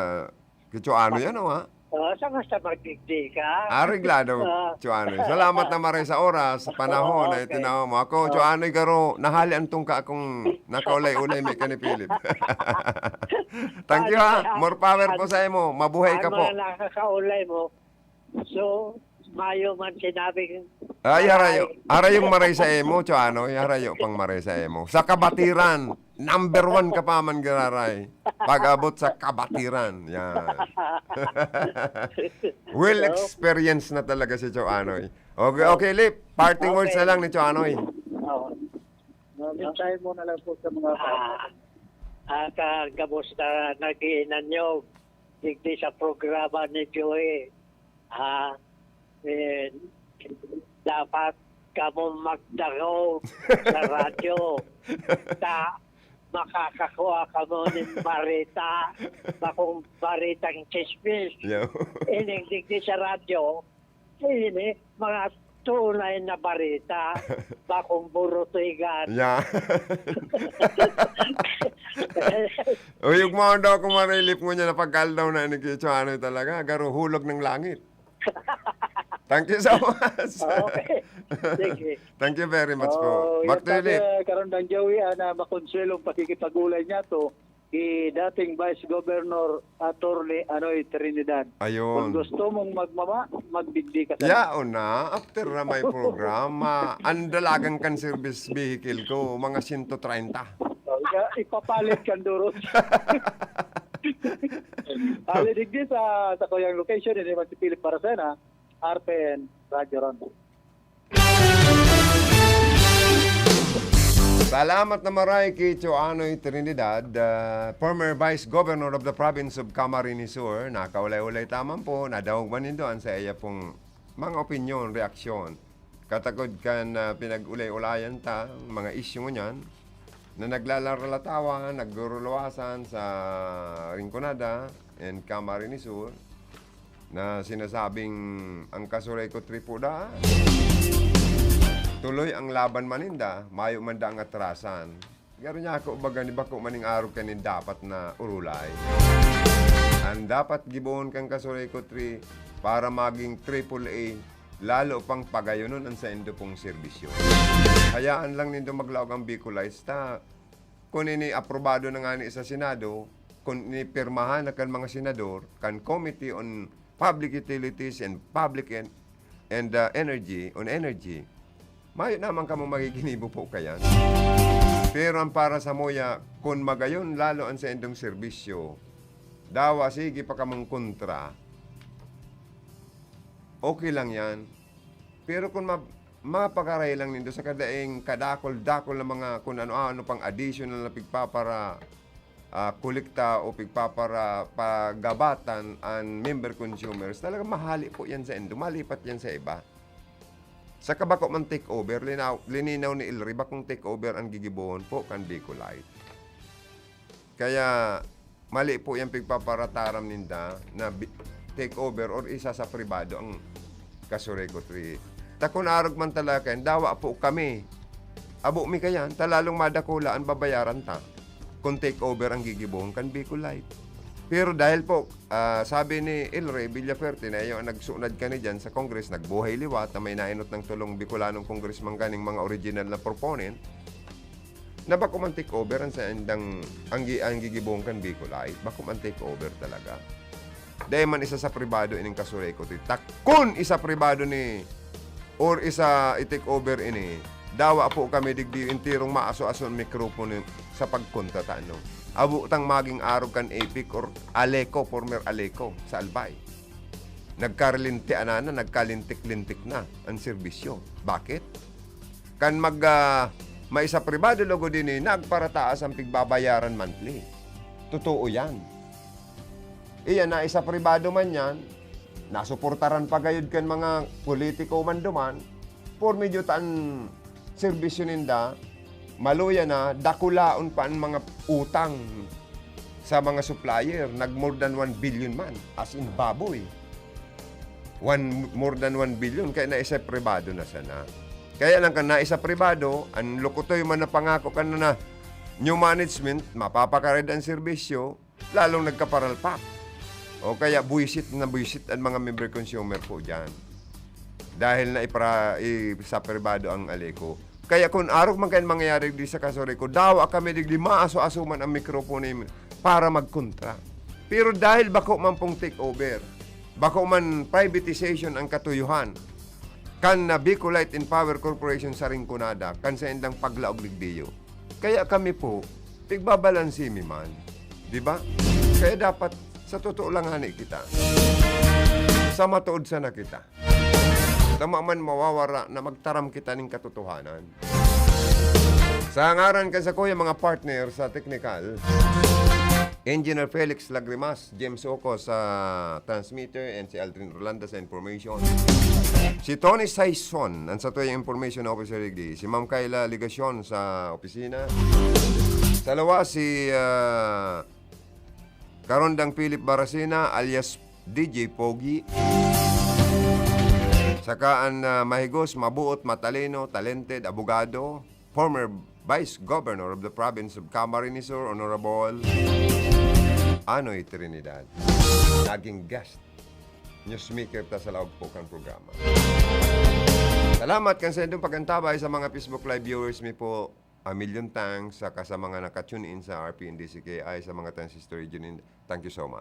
kay Tio Anoy, ano, ha? Oh, sa basta magdigdi ka. Areglado, Ah. Tio Anoy. Salamat na maray sa oras, sa panahon Oo, na okay. itinaw mo. Ako, Oh. Tio Anoy, garo, nahali ang tungka akong nakaulay-ulay, may kanipilip. Thank you, ha? Ano, More power po ano, sa imo. Mabuhay ka ang po. mga nakakaulay mo, So, mayo man sinabing Ay, harayo. maray. Harayong maray sa imo, Tio Anoy. Harayo pang maray sa imo. Sa kabatiran, number one ka pa man giraray. Pag-abot sa kabatiran. Yan. Well So, experienced na talaga si Tio Anoy. Okay, okay, Lip. Parting words na Okay. lang ni Tio Anoy. Oo. Mensahe mo na lang po sa mga Ah, ah, ka-, gabos na nag-iinanyog digdi sa programa ni Joey. Ah, eh, dapat kamo magdangog sa radyo. Ta, makakakua kamo nin bareta, bakong baretang chismis. Yo. Ining digdi sa radyo, ini, mga tunay na bareta, bakong burutuigan. Yan. Uy, ugmaon daw ako, Marilip, ngunyan na pagkaldaw na ni Kicho, ano talaga, garo hulog ng langit. Thank you so much. Okay. Sige. Thank you very much po. Oh, Back yan to you, Lip. Tabi, Karandang Joey, ah, na makonselong pakikipag-ulay niya to, ki dating Vice Governor Attorney Anoy Trinidad. Ayun. Kung gusto mong magmama, magdigdi ka sa Yaon na, after na may programa, ang dalagan kan service vehicle ko, mga sento treinta. Oh, ya, ipapalit kan durot. Bali, digdi sa, sa kuyang location, ini man si Philip Baracena, R P N, Radyo Ronda. Salamat na maray ki Tio Anoy Trinidad, ah, former Vice Governor of the Province of Camarines Sur. Nakaulay-ulay ta man po, nadangog man nindo an saiya pong mga opinyon, reaksyon. Katakod kan, ah, pinag-ulay-ulayan ta, mga isyu ngunyan. na naglalaralatawan, naglululuwasan sa Rinconada and Camarines Sur na sinasabing ang Casureco Tree po da, tuloy ang laban maninda, mayo man da ang atrasan. Garo niya ako baga ni bako maning arog kanin dapat na urulay. Ang dapat gibohon kan Casureco Tree para maging triple A, lalo pang pagayonon ang saindo pong serbisyo. Hayaan lang nindo maglaog ang Bicolites ta kun ini aprobado na ngani sa Senado, kun ini pirmahan na kan mga senador, kan Committee on Public Utilities and Public en-, and, uh, Energy, on Energy, mayo naman kamo magiginibo po kayan. Pero ang para sa muya, kun magayon lalo ang saindong serbisyo, dawa sige pa kamong kontra, okay lang yan. Pero kung ma-, mapagaray lang nindo sa kadaing kadakol-dakol na mga kung ano-ano pang additional na pigpapara, ah, kolekta o pigpapara pagabatan an member consumers, talagang mahali po yan sa indo, malipat yan sa iba. Sa kabako man take over, linaw-, lininaw ni Ilri, bakong take over ang gigibohon po kan Bicolite. Kaya mali po yan pigpaparataram ninda na bi-, take over or isa sa pribado ang Casureco Tree. Ta kun arog man talaga yan, dawa po kami. Abo mi kayan, ta lalong madakula an babayaran ta kun take over ang gigibohon kan Bicolite. Pero dahil po, ah, sabi ni Ilri Villafuerte na iyo ang nagsunad kani dyan sa Congress, nagbuhay liwat na may nainot ng tulong Bicolanong congressman kaning mga original na proponent, na bako man take over ang saindang, ang gi-, ang gigibohon kan Bicolite, bako man take over talaga. Dai man isa sa pribado ining Casureco Tree. Ta kun isa pribado ni, or isa i-take over ini, dawa po kami digdi enterong maaso-aso an mikropono sa pagkontra ta, ano. Abo tang maging arog kan APEC or ALECO, former ALECO, sa Albay. Nagkarintianan na, nagkalintik-lintik na ang serbisyo. Bakit? Kan mag, ah, may sa pribado lugod ini, nagparataas ang pigbabayaran monthly. Totoo yan. Iyan na isa pribado man yan, nasuportaran pa gayud kan mga politiko man duman, por medyo ta an serbisyo ninda, maluya na, dakulaon pa an mga utang sa mga supplier, nag more than one billion man, as in baboy. One, more than one billion, kaya na isa pribado na sana. Kaya lang kan na isa pribado, ang lukutoy man na pangako kan na new management, mapapakarid ang serbisyo, lalong nagkaparalpak. O kaya buwisit na buwisit ang mga member consumer po dyan. Dahil na ipra-, i-, sa pribado ang ALECO. Kaya kun arog man kayan mangyayari di sa Casureco, dawa kami digdi maaso-aso man ang mikropono para magkontra. Pero dahil bako man pong take over, bako man privatization ang katuyuhan, kan na Bicolite and Power Corporation sa Rinconada, kan saindang paglaog ligdiyo. Kaya kami po, pigbabalanse mi man. Di ba? Kaya dapat, sa totoo lang hani kita. Sa matuod sana kita. Tama man mawawara na magtaram kita ning katotohanan. Sa ngaran kan sakuya mga partner sa teknikal, Engineer Felix Lagrimas, James Oco sa transmitter, and si Aldrin Rolanda sa information. Si Tony Saison, ang satuyang information officer digdi. Si Ma'am Kayla Legacion sa opisina. Sa lawas, si, ah, Karondang Philip Baracena alias D J Pogi. Saka an, ah, mahigos, mabuot, matalino, talented, abogado, former Vice Governor of the Province of Camarines Sur, Honorable Anoy Trinidad. Naging guest, newsmaker ta sa laog po kan programa. Salamat kan sa indong pag-antabay sa mga Facebook Live viewers mi po. A million thanks, saka sa mga naka-tune in sa R P N D C K I, sa mga transistor region in, thank you so much.